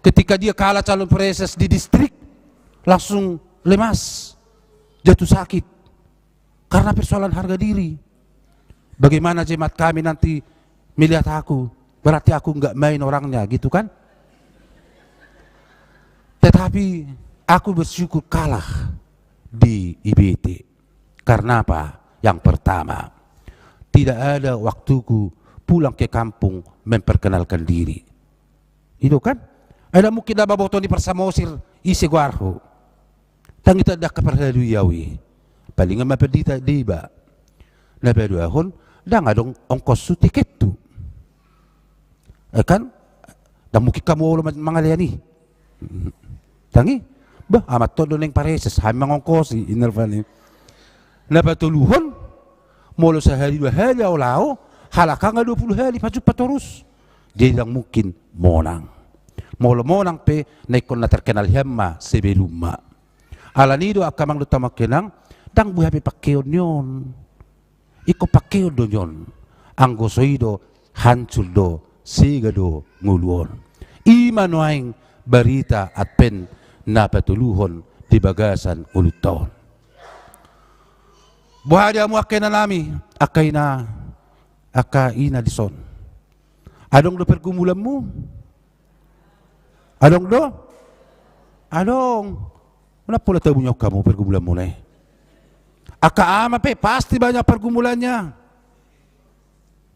ketika dia kalah calon preses di distrik, langsung lemas, jatuh sakit. Karena persoalan harga diri. Bagaimana jemaat kami nanti melihat aku, berarti aku nggak main orangnya, gitu kan? Tetapi aku bersyukur kalah di I B T. Karena apa? Yang pertama, tidak ada waktuku pulang ke kampung memperkenalkan diri. Itu kan? Ai ndang mungkin na baboto ni Parsamosir ise goarhu. Ndang ita, ndang parhalui au i. Palingan ma Pandita Deba. Na paduahon, ndang adong ongkoshu tikethu. Eh kan? Ndang mungkin hamu olo ma-, mangalean i. Ndang i? Bah, amanta on do naeng preses, hami mangongkosi, inna rupani. Na patoluhon, molo sahali dua hali au laho, halak nga dua pulu hali pajumpang torus. Jadi ndang mungkin monang. Molo monang pe, na ingkon na terkenal hian ma sebelumna. Alani i do angka amang dohot hamu angka inang, ndang boi hape pangkeon ni on. Ingkon pangkeon do ni on. Anggo so i do, hancur do, sega do ngolu on. I ma nuaeng barita Advent na patoluhon di bagasan ngolunta on. Boha di hamu angka inanami, angka ina, angka ina dison? Adong do pergumulanmu? Adong do? Adong. Unang pola tabuhon hamu pergumulanmuna i. Angka ama pe pasti banyak pergumulannya.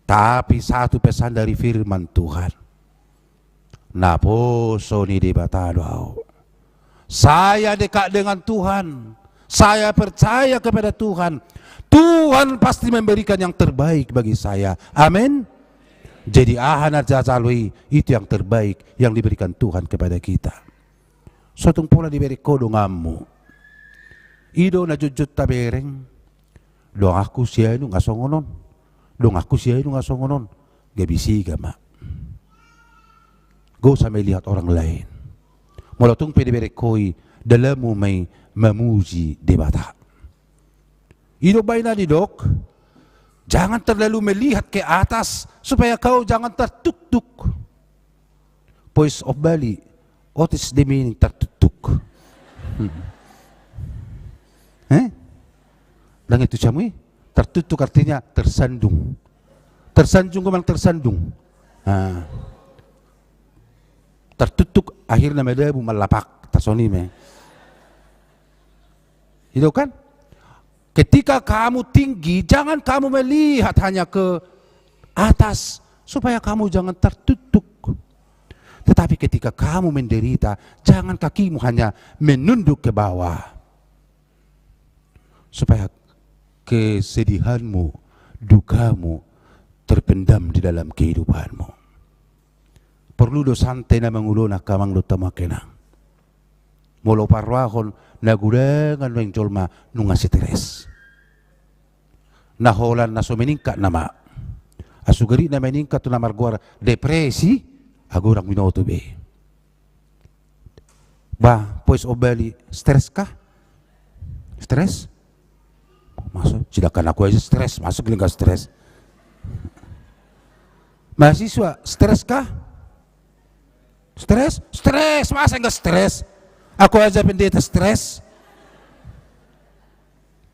Tapi satu pesan dari firman Tuhan. Naposo ni Debata do ahu. Saya dekat dengan Tuhan. Saya percaya kepada Tuhan. Tuhan pasti memberikan yang terbaik bagi saya. Amin. Jadi aha na tajalo i, itu yang terbaik yang diberikan Tuhan kepada kita. So tung pola dibereng ho donganmu. I do na jotjot tabereng. Donganku si anu nga songon on. Donganku si anu nga songon on. Gabe sega ma. Gak usah melihat orang lain. Molo tung pe dibereng ho i, dalanmu ma i mamuji Debata. I do umbahen na didok, jangan terlalu melihat ke atas, supaya kau jangan tertuktuk. Voice of Bali, what is the meaning tertuktuk? Hmm. Eh? Ndang ito hamu i? Tertuktuk artinya tersandung. Tersanjung, kau bilang tersandung. Ah. Tertuktuk akhirna madabu mallapak, tarsongon i ma i. Itu kan? Ketika kamu tinggi, jangan kamu melihat hanya ke atas, Supaya kamu jangan tertutuk. Tetapi ketika kamu menderita, jangan kakimu hanya menunduk ke bawah. Supaya kesedihanmu, dukamu terpendam di dalam kehidupanmu. Porlu do santai na mangulona, angka amang dohot hamu angka inang. Molo parrohahon, na gudangan nuaeng jolma nunga stres. Na holan na so meningkat nama. Asugarik na meningkat tu na margoar depresi, ago ndang binoto be. Bah, pois ombali, stres kah? Stres? Masa, sidangkan aku aja stres, masa giliran stres. Mahasiswa, stres kah? Stres? Stres, masa enggak stres? Aku aja pendeta stres.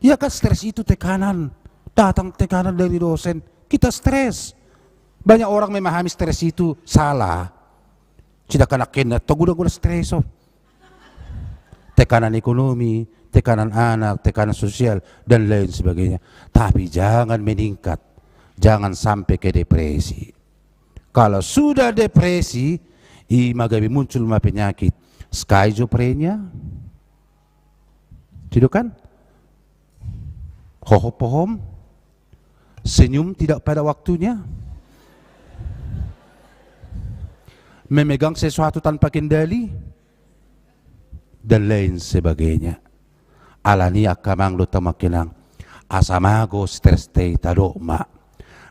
Iya kan, stres itu tekanan. Datang tekanan dari dosen, kita stres. Banyak orang memahami stres itu salah. Sidangkan angka inang, tong gudang-gudang stres, oh. Tekanan ekonomi, tekanan anak, tekanan sosial, dan lain sebagainya. Tapi jangan meningkat. Jangan sampai ke depresi. Kalau sudah depresi, i ma gabe muncul ma penyakit skizofrenia. Tidak kan? Hohom-hohom, senyum tidak pada waktunya, memegang sesuatu tanpa kendali, dan lain sebagainya. Alani i, angka amang dohot hamu angka inang, asa mago stresta i, tadok ma: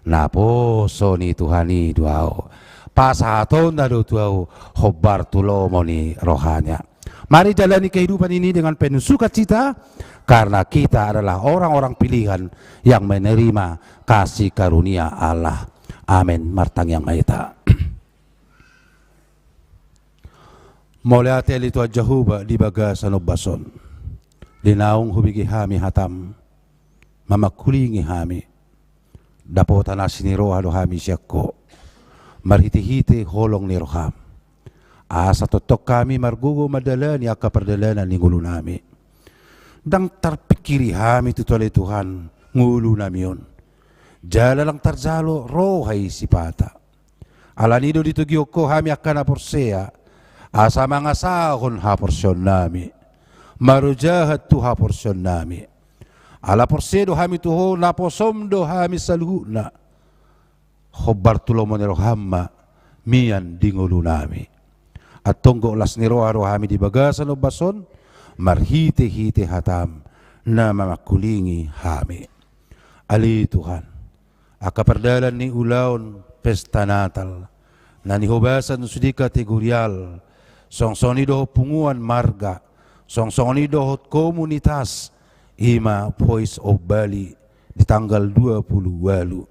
Naposo ni Tuhan i do ahu, pasahatonna do tu ahu hombar tu lomo ni rohanya. Mari jalani kehidupan ini dengan penuh sukacita, karena kita adalah orang-orang pilihan yang menerima kasih karunia Allah. Amin. Martangiang ma hita. Mauliate ale Tuhan Jahowa di bagasan ombas on. Di naung hubege hami hatam, mamangkulingi hami. Dapotan asi ni roha do hami sian Ho, marhite-hite holong ni roham. Asa tongtong hami margogo mandalani angka pardalanan ni ngolunami. Ndang tarpingkiri hami tutu ale Tuhan ngolunami on. Jala ndang tarjalo roha i sipata. Alani do ditogihon Ho hami angka na porsea, asa mangasahon haporseaonnami, marojahan tu haporseaonnami. Ala porsea do hami tu Ho, naposom do hami saluhutna. Hombar tu lomo ni roham ma mian di ngolunami. Antong gok las ni roha do hami di bagasan ombas on, marhite-hite hatam na mamangkulingi hami. Ale Tuhan, angka pardalan ni ulaon pesta Natal, na nihobasan sude kategorial, songon-songon i dohot punguan marga, songon-songon i dohot komunitas, i ma pois ombali di tanggal dua pulu ualu.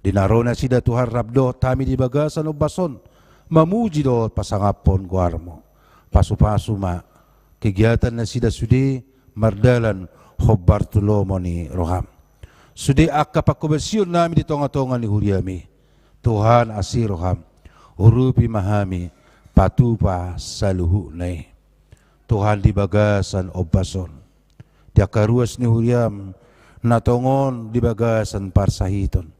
Di na ro nasida Tuhan rap dohot hami di bagasan ombas on, mamuji dohot pasangaphon goarmu. Pasu-pasu ma kegiatan nasida sude mardalan hombar tu lomo ni roham. Sude angka panghobasion nami di tonga-tonga ni huriami, Tuhan, asi roham, urupi ma hami patupa saluhutna i. Tuhan, di bagasan ombas on, di angka ruas ni huriam na tongon di bagasan parsahiton,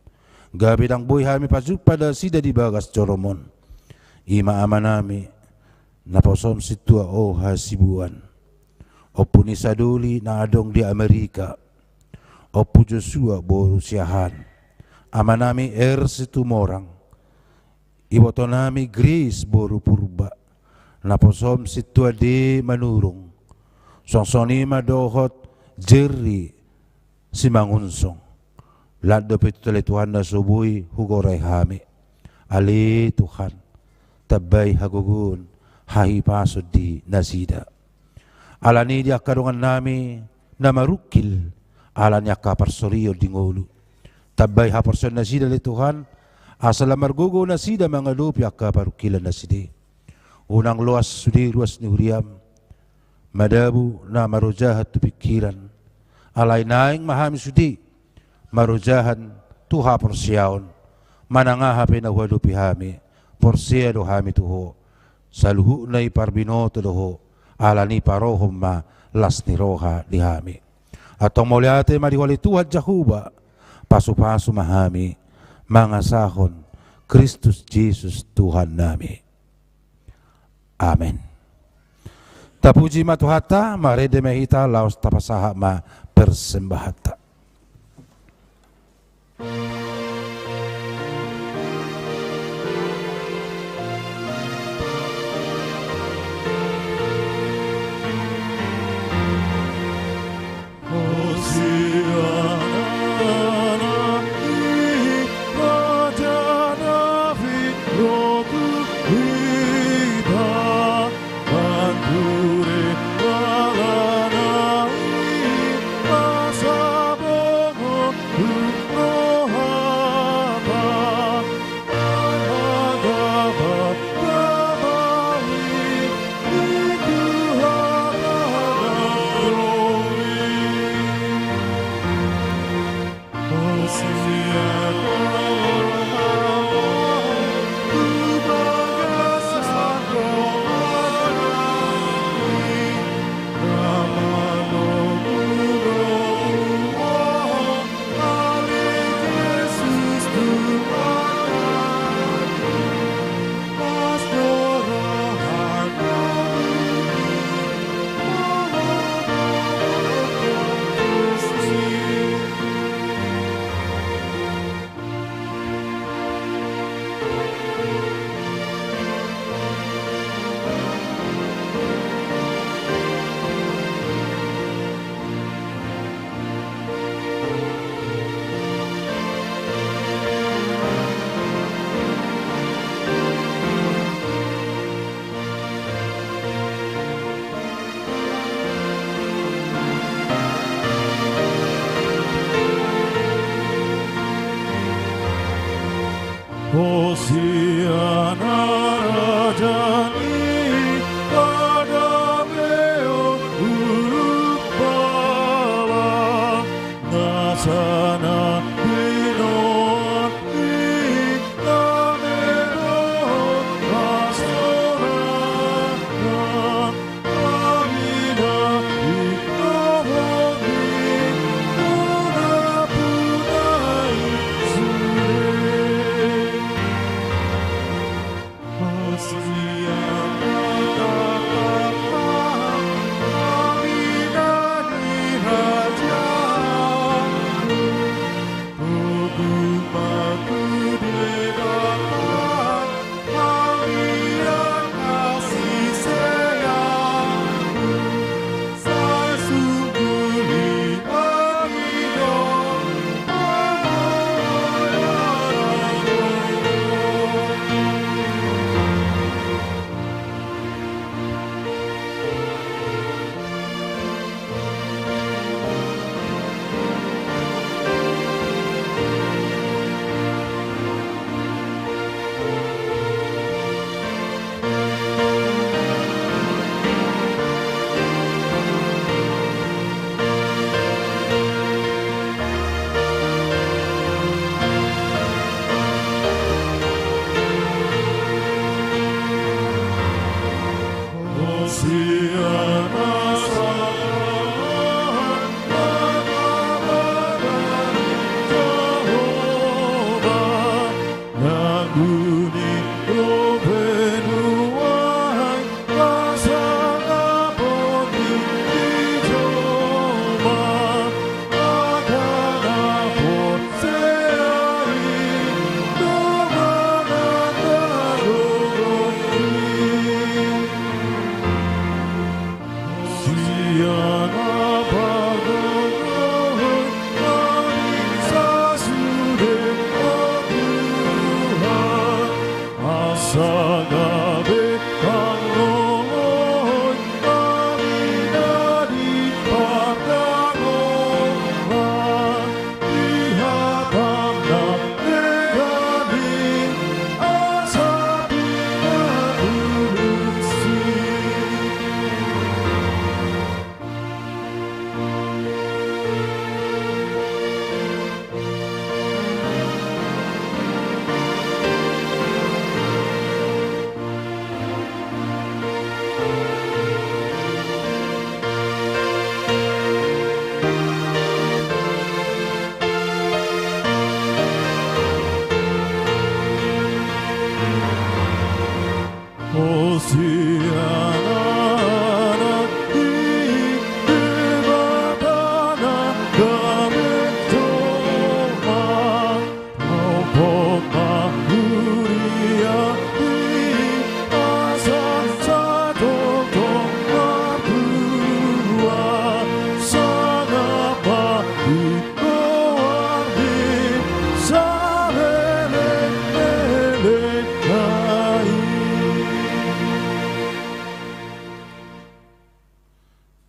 gabe ndang boi hami pajumpa nasida di bagas jorom on. I ma amanami, naposom sintua O. Hasibuan, Ompu ni Sadoli na adong di Amerika, Ompu Josua boru Siahaan, amanami R. Situmorang, ibotonami Grace boru Purba, naposom sintua D. Manurung, songon-songon i ma dohot Jerry Simangunsong. Lan dope tutu ale Tuhan na so boi hugorai hami. Ale Tuhan, tambai hagogoon, hahipason di nasida. Alani i di angka dongannami na marungkil ala ni angka parsorion di ngolu, tambai haporseaon nasida ale Tuhan, asa lam margogo nasida mangadopi angka parungkilan nasida i. Unang loas sude ruas ni huriam, madabu na marojahan tu pingkiran. Alai naeng ma hami sude marojahan tu haporseaon. Manang aha pe na huadopi hami, porsea do hami tu Ho. Saluhutna i parbinoto do Ho, alani i parohom ma las ni roha di hami. Antong mauliate ma di Ho ale Tuhan Jahowa, pasu-pasu ma hami mangasahon Kristus Jesus Tuhannami. Amen. Tapuji ma Tuhanta, marende ma hita laos tapasahat ma persembahanta. Hosiana, raja ni hadameon, uruk pala na sana binoan ni na medo na sorana.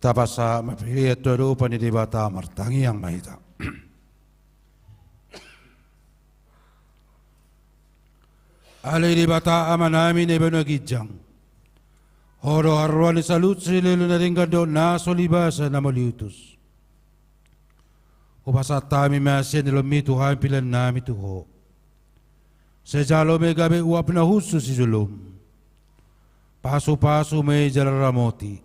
Tapasahat ma pelean tu adopan ni Debata, martangiang ma hita. Ale Debata Amanami na di banua ginjang, Ho do haroroan ni saluhut silehilehon na denggan dohot na so libasa na mauliutus. Hupasahat hami ma sian joloMi tu hami peleannami tu Ho. Sai jalo ma i gabe uap na hushus di joloM. Pasupasu ma i jala ramoti,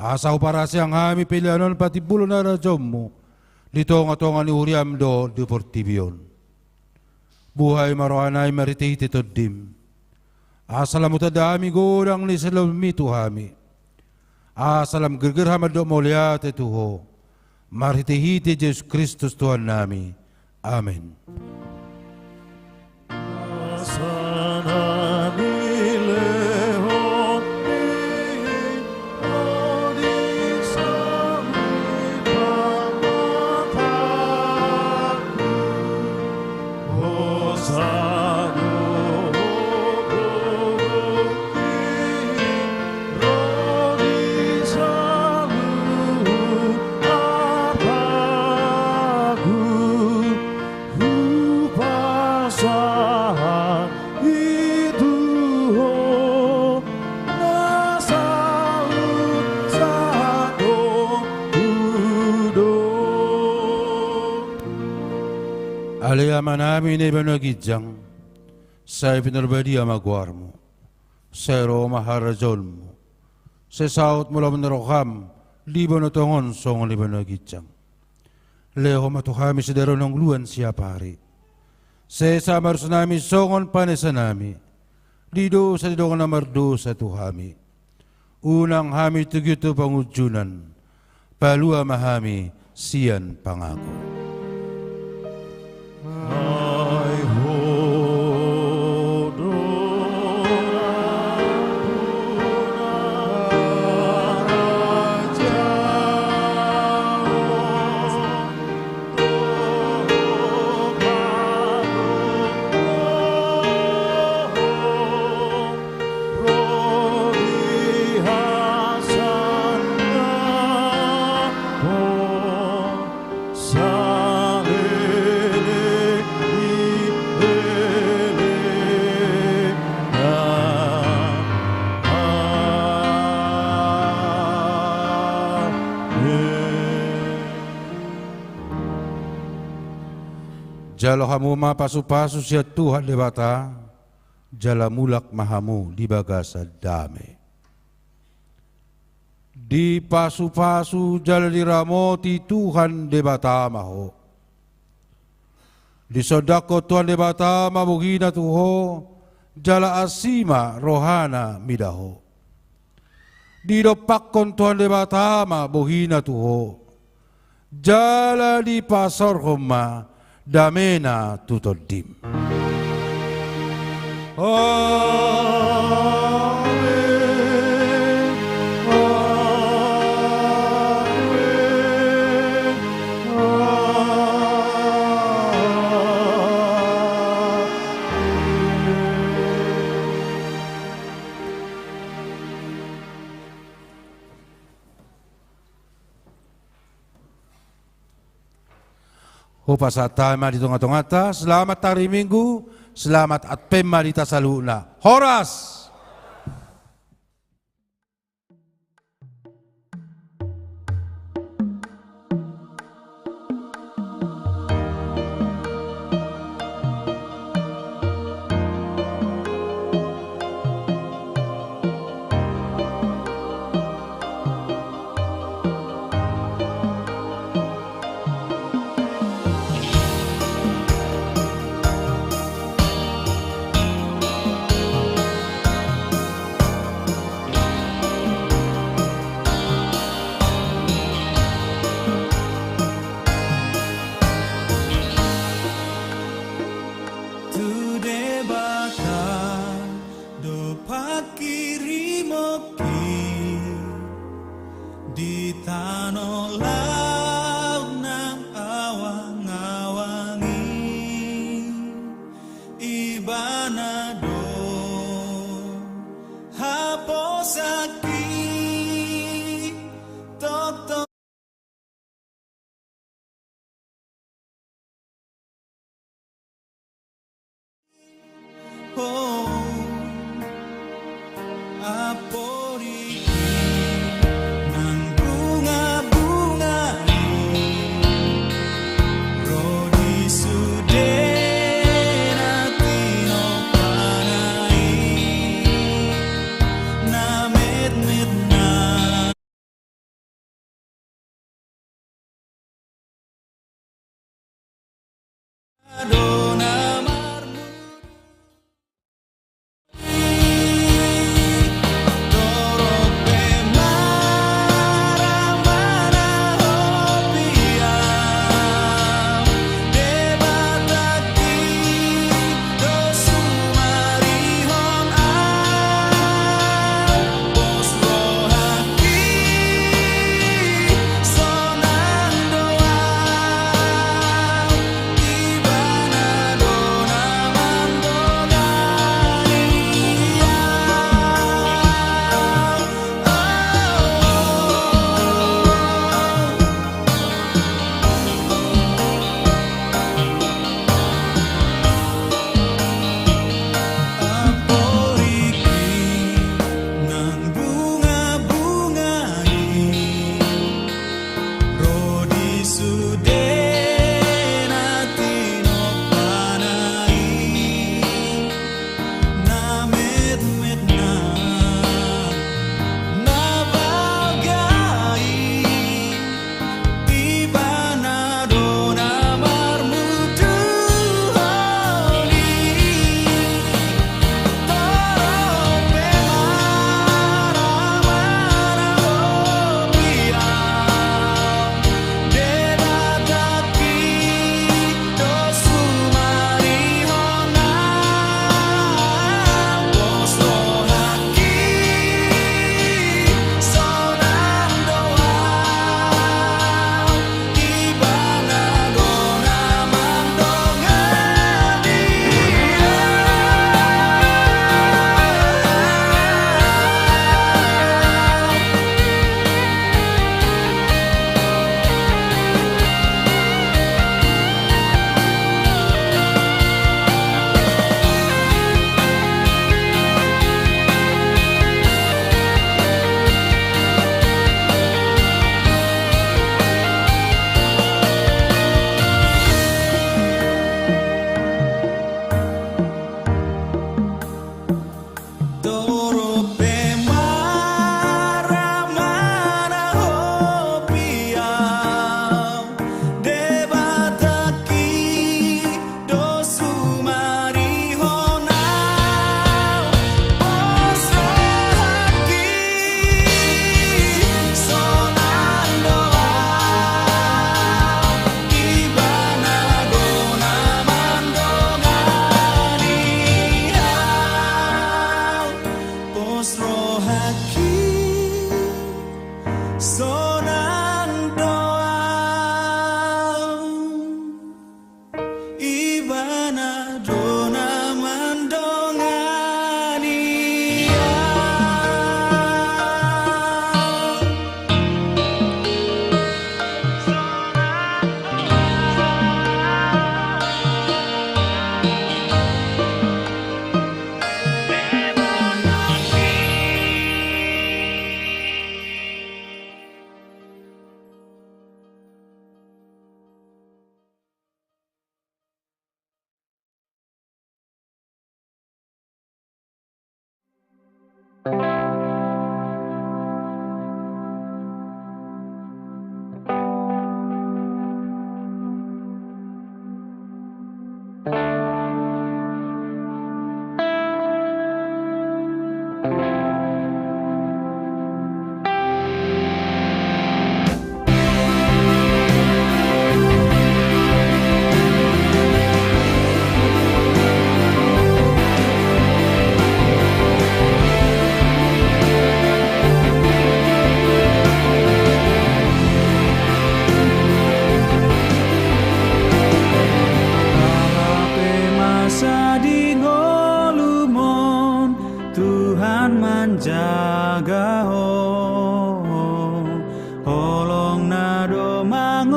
asa huparaseang hami pelean on patimbulhon harajaonMu di tongatonga ni huriaM dohot di portibi on. Buhai ma rohanami marhitehite TondiM, asa lam hutanda hami godang ni silehonMi tu hami, asa lam gerger hami mandok mauliate tu Ho, marhitehite Jesus Kristus Tuhannami. Amen. Ale Amanami na di banua ginjang, sai pinarbadia ma goarMu. Sai ro ma harajaonMu. Sai saut ma lomo ni rohaM di banua tonga on songon na di banua ginjang. Lehon ma tu hami sadari on hangoluan siapari. Sesa ma dosanami songon panesanami di dosa ni dongan na mardosa tu hami. Unang hami togihon tu pangunjunan. Palua ma hami sian pangago. Jalo hamu ma pasupasu sian Tuhan Debata, jala mulak ma hamu di bagasan dame. Dipasupasu jala diramoti Tuhan Debata ma ho. Disondangkon Tuhan Debata ma bohina tu ho, jala asi ma rohana mida ho. Didompakkon Tuhan Debata ma bohina tu ho, jala dipasaorhon ma damena tu tondim. Amen. Amen. Amen. Hupasahat hami ma di tongatonganta, selamat hari Minggu, selamat Advent ma di hita saluhutna. Horas!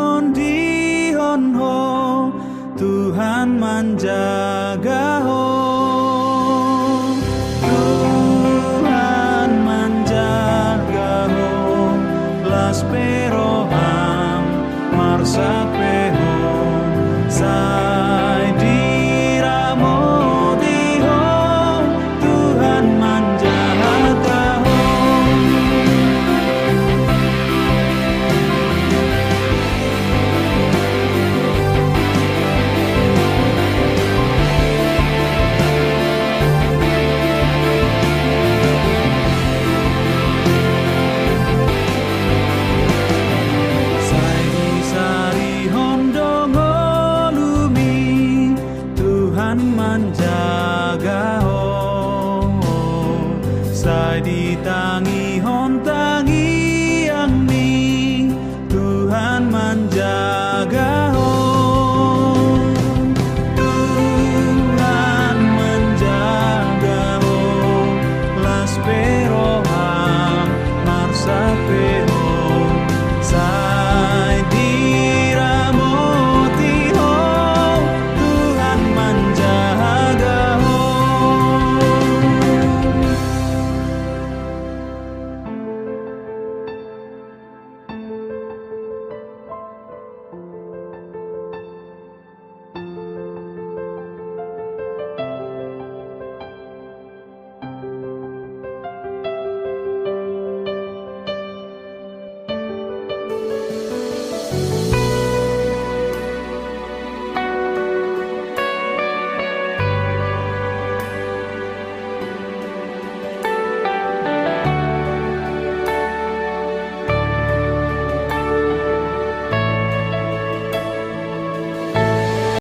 Tondihon ho, Tuhan manjaga ho. Tuhan manjaga ho, las pe roham marsa